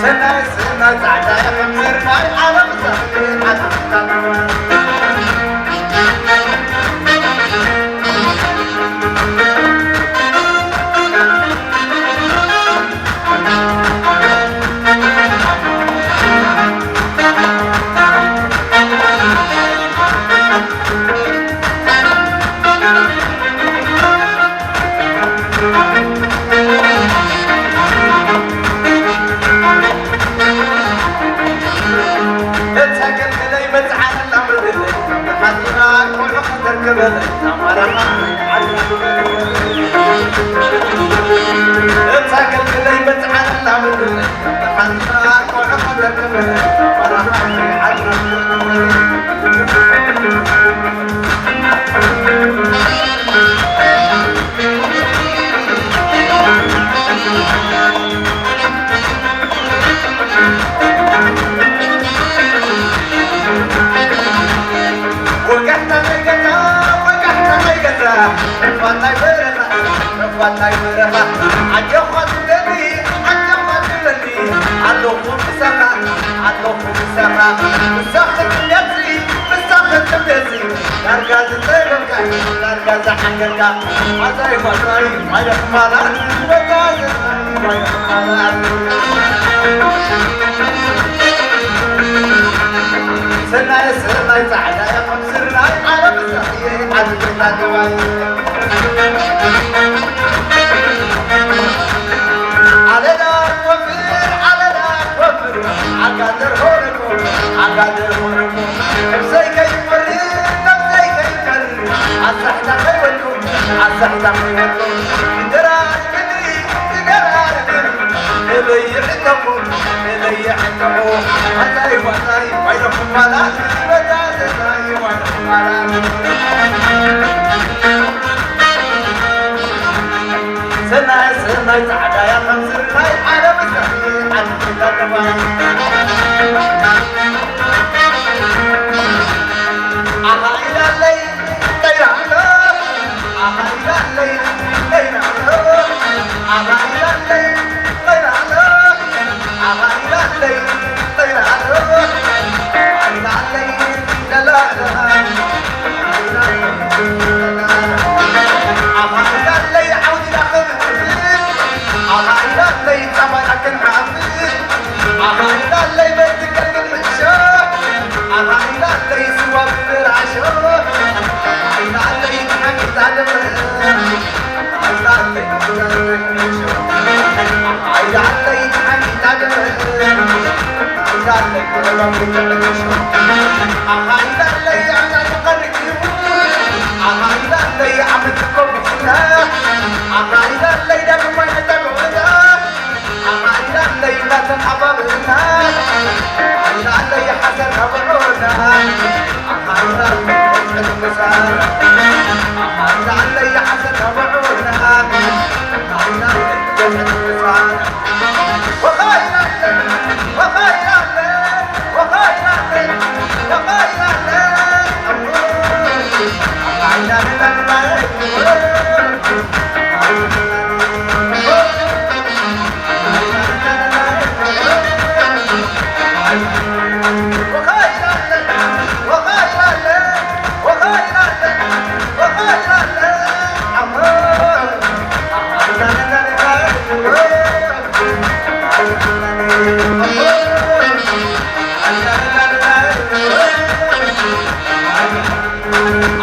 ሰናይ ሰናይ ጻዕዳ ከም ስርናይ ዓለም ዘኽሪ ዓለም ዳርጋ ዝጠበቃ ዳርጋ ዝሓንገርካ ማዛይ ማዛይ ማይ ደኽማላ በቃ ማይ ደኽማላ ሰናይ ሰናይ ጻዕዳ እያ ከም ስርናይ ዓለም እየ ዓዲ ቤታ ደባይ ዓለዳ ወፍር ዓለዳ ወፍር ዓጋደር ሆነኮ ዓጋደር ሆነኮ ነብሰይ ከይፈርድ ነብሰይ ከይፈርድ ኣሳሕታ ከይወልኩም ኣሳሕታ ከይወልኩም እንጀራ ምድሪ እንጀራ ምድሪ እበይ ዕንተኹ እበይ ዕንተኹ ማታይ ማታይ ማይለኹም ማላ በዛ ዘዛይ ማይለኹም ማላ ሰናይ ሰናይ ጻዕዳ እያ ከም ስርናይ ዓለም ሰፊ ዓዲ ተጠቅማ ኣኻ ኢላለይ ጠይራ ኣሎ ኣኻ ኢላለይ ጠይራ ኣሎ ኣኻ ኢላለይ ጠይራ ኣሎ ኣኻ ኢላለይ ጠይራ ኣሎ ኣኻ ኢላለይ ደላ ደላ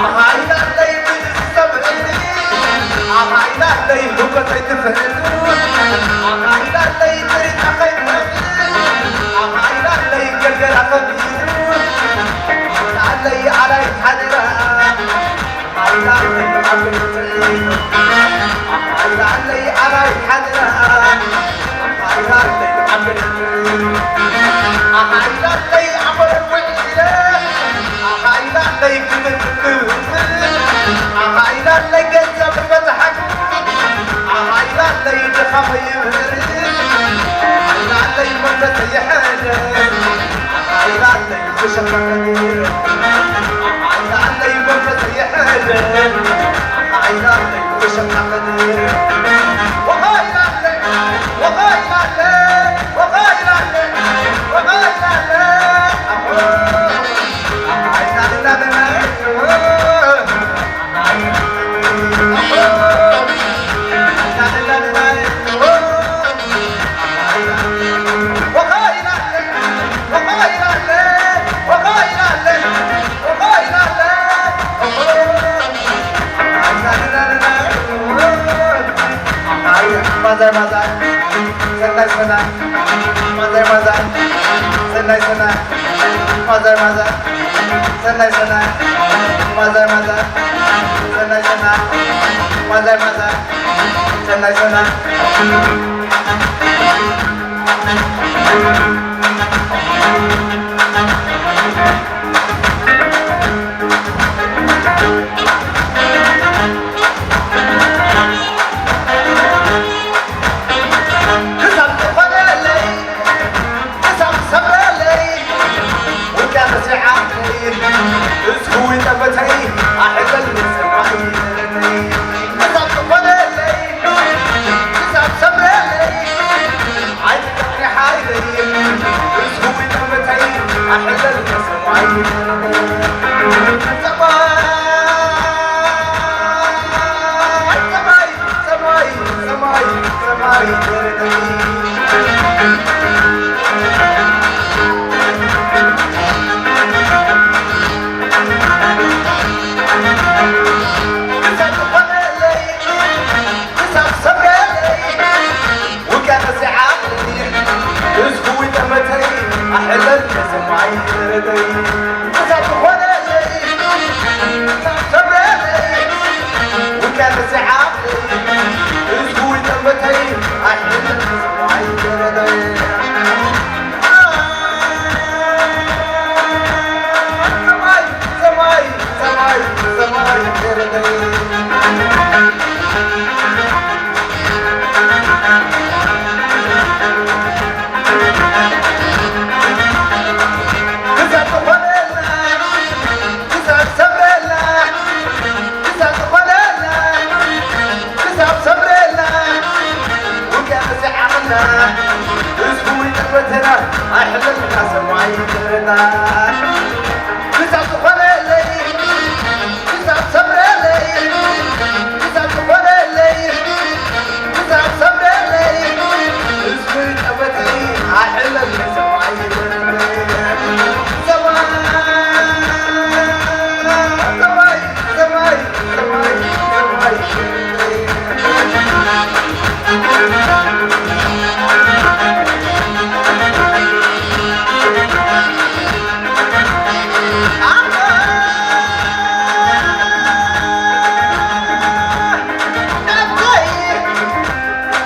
ኣኻኢዳለይ ብዝሰምዕኒ፣ ኣኻኢዳለይ ህውከተይ ትፍህኒ፣ ኣኻኢዳለይ ጥሪት ኣኸይድረግኒ፣ ኣኻኢዳለይ ገልገላ ከቢኒ፣ ኣኻኢዳለይ ኣላይ ሓደራ፣ ኣኻኢዳለይ ኣብ ልዕሊ፣ ኣኻኢዳለይ ኣላይ ሓደራ፣ ኣኻኢዳለይ ኣብ ልዕሊ፣ ኣኻኢዳለይ ኣመል ውዒለ፣ ኣኻኢዳለይ ክብል ክብል፣ ኣኻኢዳለይ ገንዘብ ፈትሓኩ፣ ኣኻኢዳለይ ድኻመይ ይብህር፣ ኣኻኢዳለይ መንፈሰይ ይሕደስ፣ ኣኻኢዳለይ ብሸማ ቀዲር፣ ኣኻኢዳለይ መንፈሰይ ይሕደስ፣ ኣኻኢዳለይ ብሸማ ቀዲር፣ ወኻኢዳለይ፣ ወኻኢዳለይ፣ ወኻኢዳለይ፣ ወኻኢዳለይ፣ ወኻኢዳለይ። ማዛይ ማዛይ ሰናይ ሰናይ ማዛይ ማዛይ ሰናይ ሰናይ ማዛይ ማዛይ ሰናይ ሰናይ ማዛይ ማዛይ ሰናይ ሰናይ ማዛይ ማዛይ ሰናይ ሰናይ ክሳብ ዝኾነለይ ክሳብ ሰብረለይ ውቅያኖሰይ ዓቕለይ እስኹ ጠመተይ ኣሕለኒ ሰማይ ክሳብ ዝኾነለይ ክሳብ ሰብረለይ ኣይትጠቕኒ ሓይለይ እስኹ ጠመተይ ኣሕለኒ ሰማይ ሰማይ ሰማይ ሰማይ ሰማይ ክሳብ ዝኾነለይ ክሳብ ሰብረለይ ውቅያኖሰይ ዓቕሊ እስኹ ጠመተይ ኣሕለኒ ሰማይ ደረተይ ክሳብ ዝኾነለይ ክሳብ ሰብረለይ ውቅያኖሰይ ዓቕሊ እስኹ ጠመተይ ኣሕለኒ ሰማይ ደረተይ ሰማይ ሰማይ ሰማይ ሰማይ ደረተይ ክሳብ ዝኾነልና ክሳብ ሰብረልና ክሳብ ዝኾነልና ክሳብ ሰብረልና ውቅያኖሰይ ዓቕልና እስኹ ጠመተና ኣይሕለልና ሰማይ ደረና ክሳብ ዝኾነለይ ክሳብ ሰብረለይ ክሳብ ዝኾነለይ ክሳብ ሰብረለይ እስኹ ጠመተይ ኣይሕለልና ሰማይ ደረና ሰማይ ሰማይ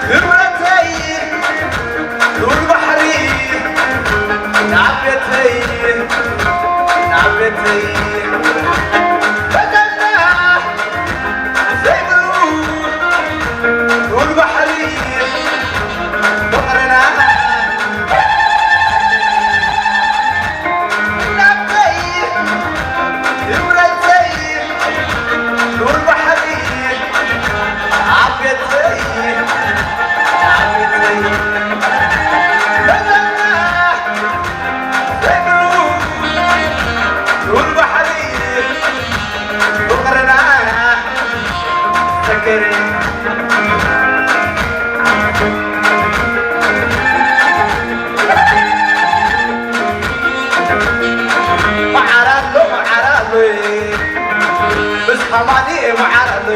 ክብረተይ ሉል ባሕሪ ናብ ቤተይ ናብ ቤተይ በተና ዘይብሉ ሉል ባሕሪ ፍቕርና ናብተይ ክብረተይ ሉል ባሕሪ ኣብ ቤተይ ኣብ ቤተይ በተና ዘይብሉ ሃማኒ መዓር ኣሎ፣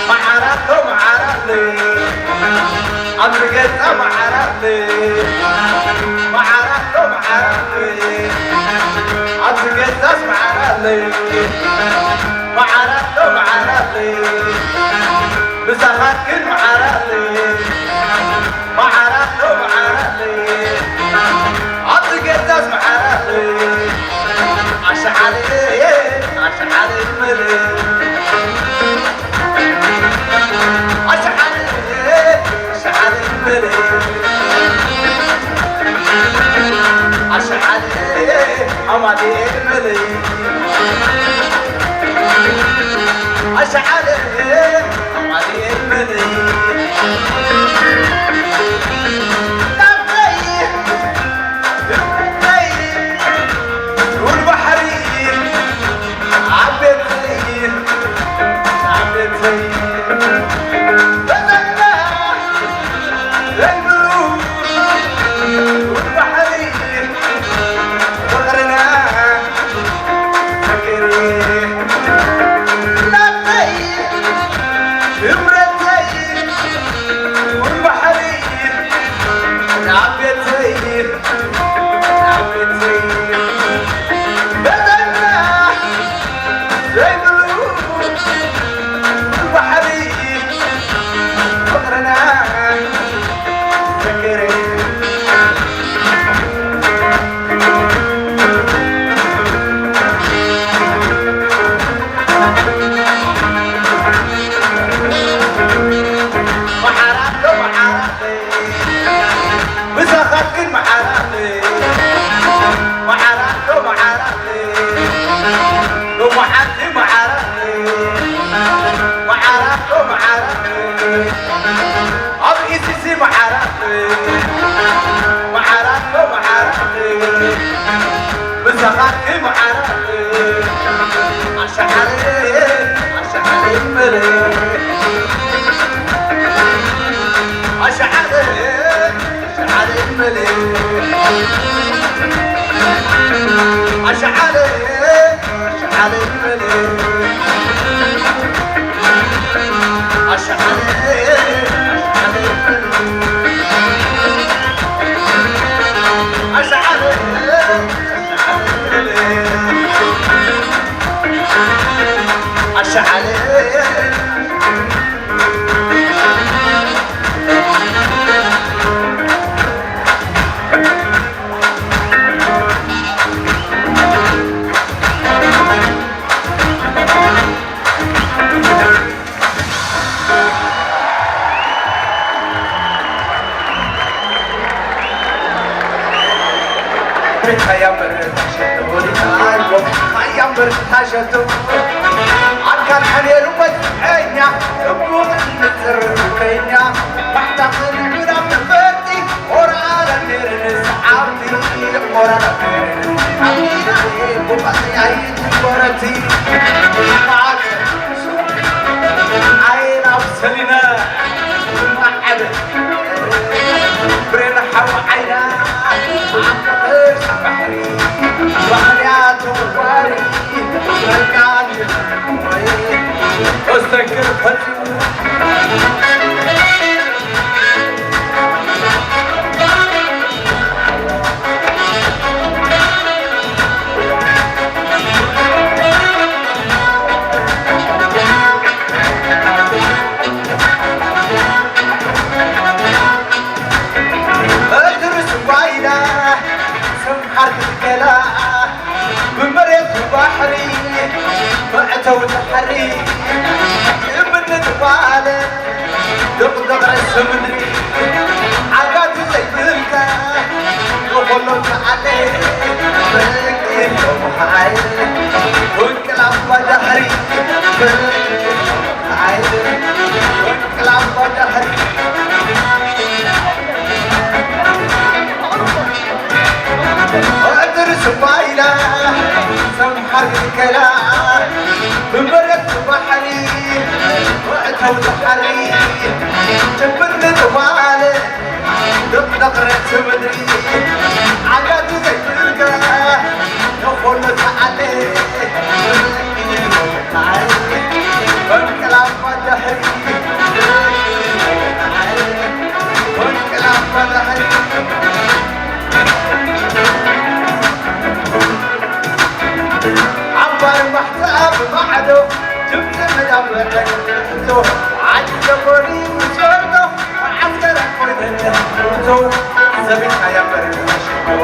መዓር ኣሎ፣ መዓር ኣሎ። ኣብዚ ገዛ መዓር ኣሎ፣ መዓር ኣሎ፣ መዓር ኣሎ። ኣብዚ ገዛስ መዓር ኣሎ፣ መዓር ኣሎ፣ መዓር ኣሎ። ምሳኻት ግን መዓር ኣሎ። መዓራት ዶ መዓራት፣ ኣብዚ ገዛስ መዓራት። ኣሽሓለ፣ ኣሽሓለ ይበል። ኣሽሓለ፣ ኣሽሓለ ይበል። ኣሽሓለ፣ ኣማኑኤል ይበል። ኣሽሓለ፣ ኣማኑኤል ይበል። ናብተይ፣ ናብተይ፣ ሉል ባሕሪ፣ ኣብ ቤተይ፣ ኣብ ቤተይ፣ በዘና፣ ዘይብሉ፣ ሉል ባሕሪ፣ ፍቕርና፣ ፍቅሪ፣ ናብተይ፣ ክብረተይ፣ ሉል ባሕሪ፣ ናብ ቤተይ፣ ናብ ቤተይ፣ በዘና፣ ዘይብሉ፣ ሉል ባሕሪ፣ ፍቕርና፣ ፍቅሪ። መዓራት ዶ መዓራት፣ ምሳኻት ግን መዓራት፣ መዓራት ዶ መዓራት፣ ሎማዓንቲ መዓራት፣ መዓራት ዶ መዓራት። ኣብ ኢሲሲ መዓራት፣ መዓራት ዶ መዓራት፣ ብዛኻት መዓራት። ኣሻሓለ፣ ኣሻሓለ ይበል። ኣሻሓለ፣ ኣሻሓለ ይበል። ኣሻሓለ፣ ኣሻሓለ ይበል።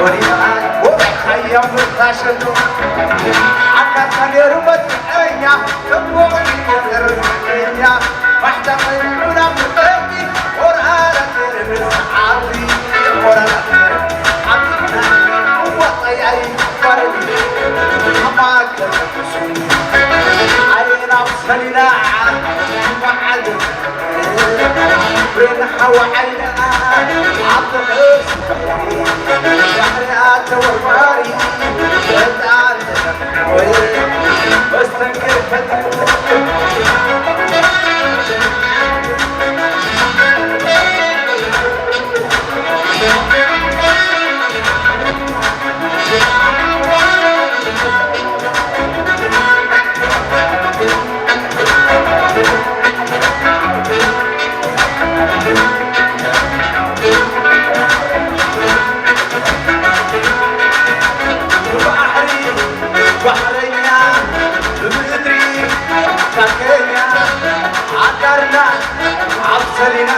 ወዲኣ ወርሓያ ምታሸሎ ዓካታ ነይሩ መጥዐኛ ጽቡቕ ይገርኛ ማሕተመይ ምናምን ወርኣላ ተርብስ ዓቢ ወርኣላ ተርብስ ዓቢ ወጣያይ ባረዲ ኣማከ ኣየናው ሰሊና በዓል ብሬን ሓዋ ዓይና ኣብ ርእሲ ባሕሪ ኣተወርዋሪ በጣም መስተንክር ፈጣሪ ብባሕሪ ባሕረኛ፣ ብምድሪ ታንከኛ፣ ዓጋርና ኣብ ሰሊና፣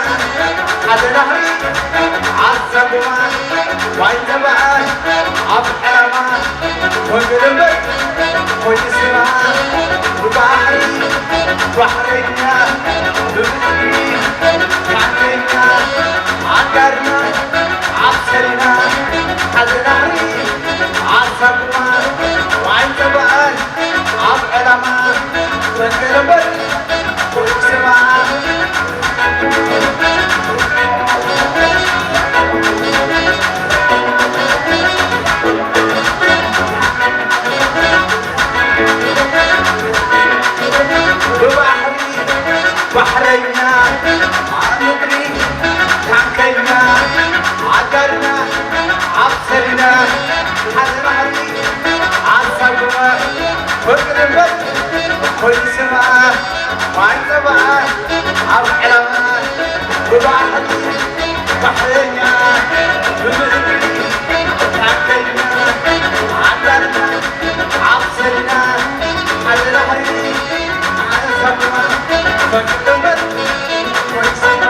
ሓደ ናህሪ ዓሳጉማ፣ ዋይ ተባኣል ኣብ ዕላማ፣ ወንጌል እምበር ኮይኑ ስማ፣ ብባሕሪ ባሕረኛ፣ ብምድሪ ታንከኛ፣ ዓጋርና ኣብ ሰሊና፣ ሓደ ናህሪ ዓሳጉማ፣ ዋይ ተባኣል ኣብ ዕላማ፣ ወንጌል እምበር ኮይኑ ስማ፣ ብባሕሪ ባሕረኛ፣ ኣብ ምድሪ ታንከኛ፣ ዓጋርና ኣብ ሰሊና፣ ሓደ ናህሪ ዓሳጉማ፣ ፍቅሪ እምበር ኮይኑ ስማ፣ ማይ ጸባኣ ኣብ ዕላማ፣ ብባሕሪ ባሕረኛ፣ ብምድሪ ታንከኛ፣ ዓጋርና ኣብ ሰሊና፣ ሓደ ናህሪ ዓሳጉማ፣ ፍቅሪ እምበር ኮይኑ ስማ፣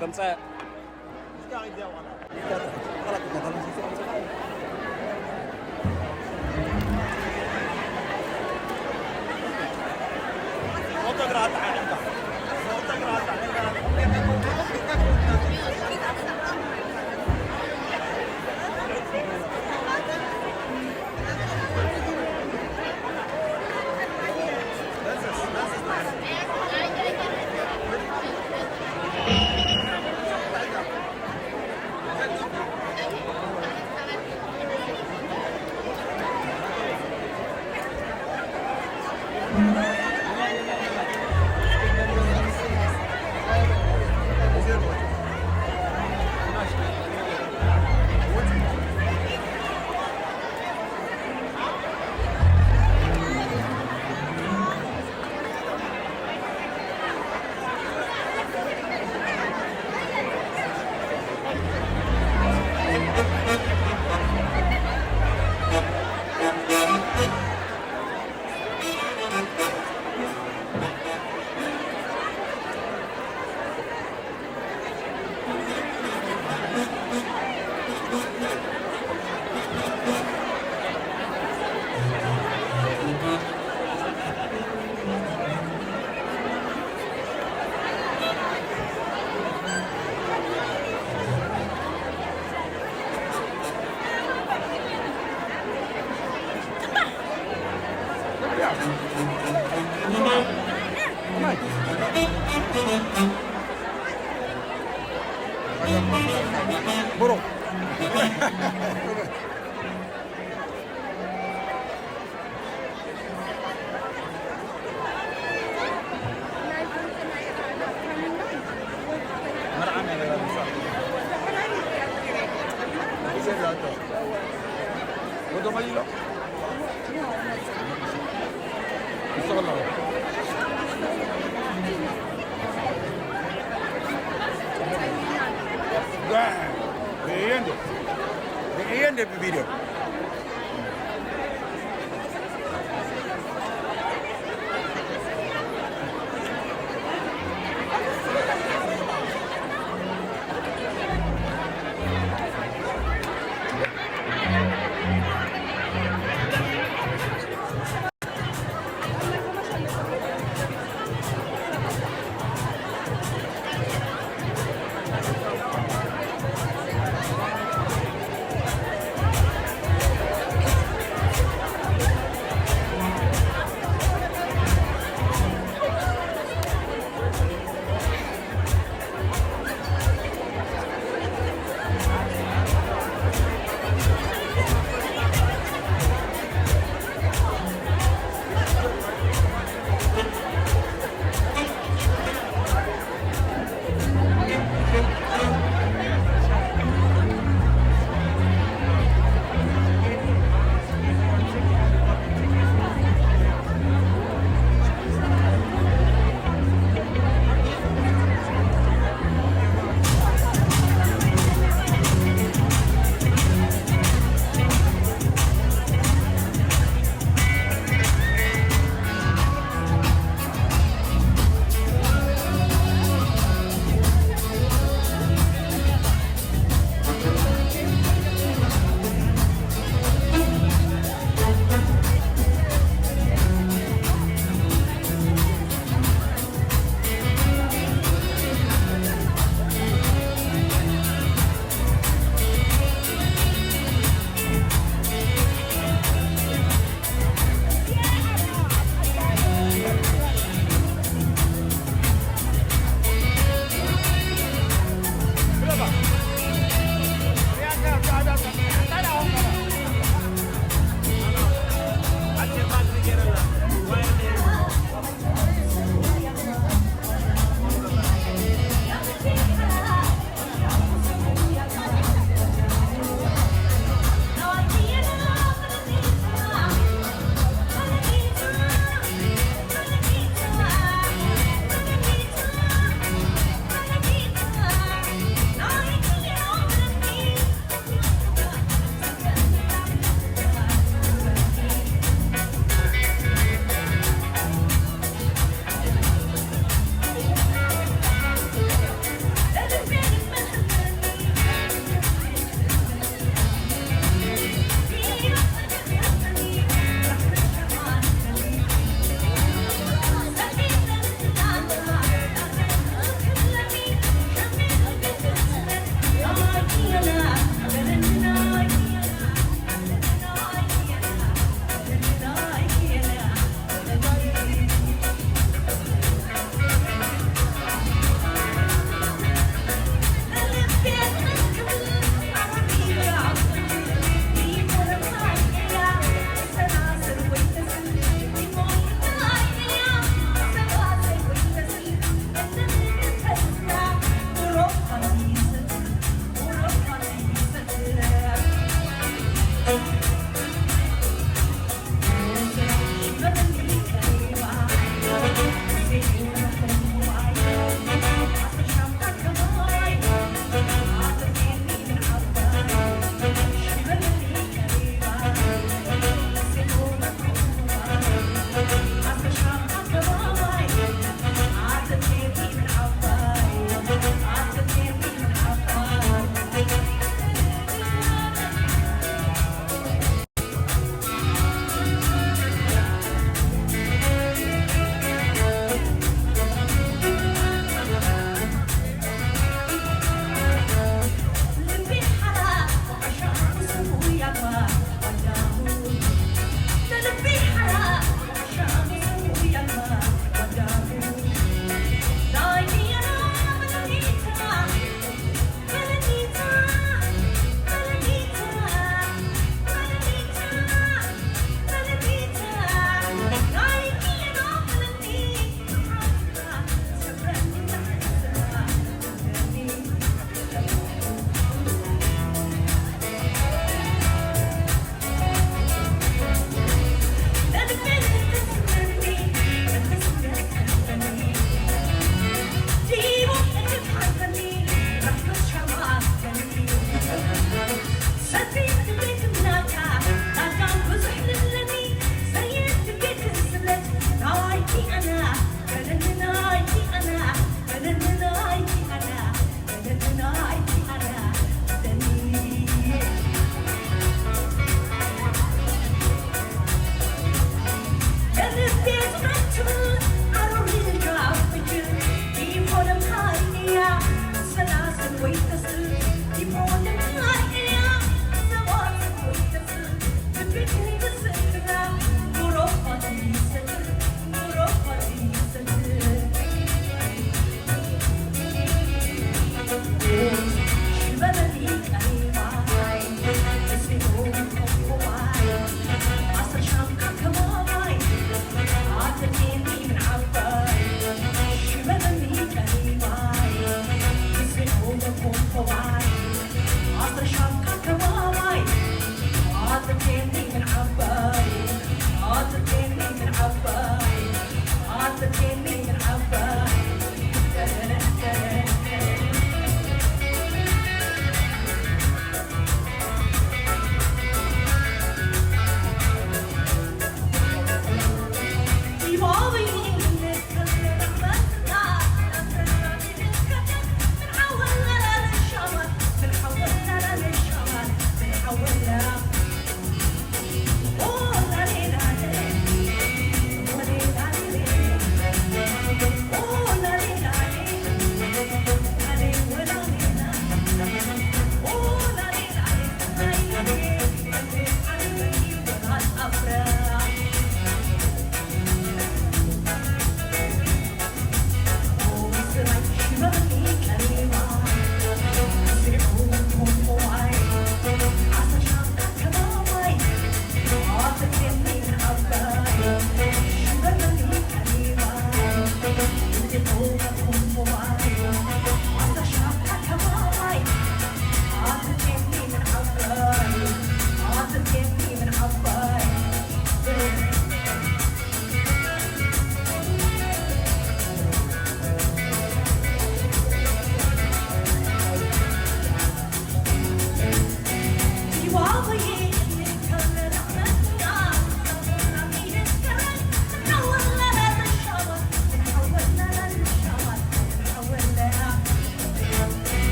ከምፀ Bro.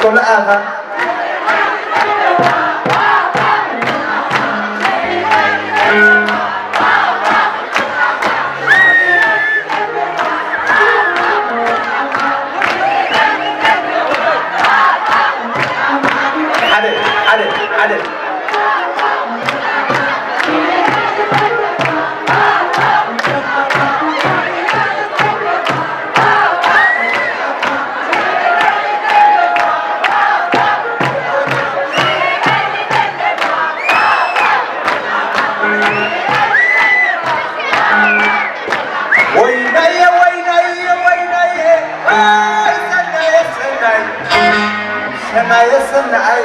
ቆልኣኻ ሓደ ሓደ ሓደ ወይናየ ወይናየ ወይናየ፣ ኣይ ሰናየ ሰናይ፣ ሰናየ ሰናይ።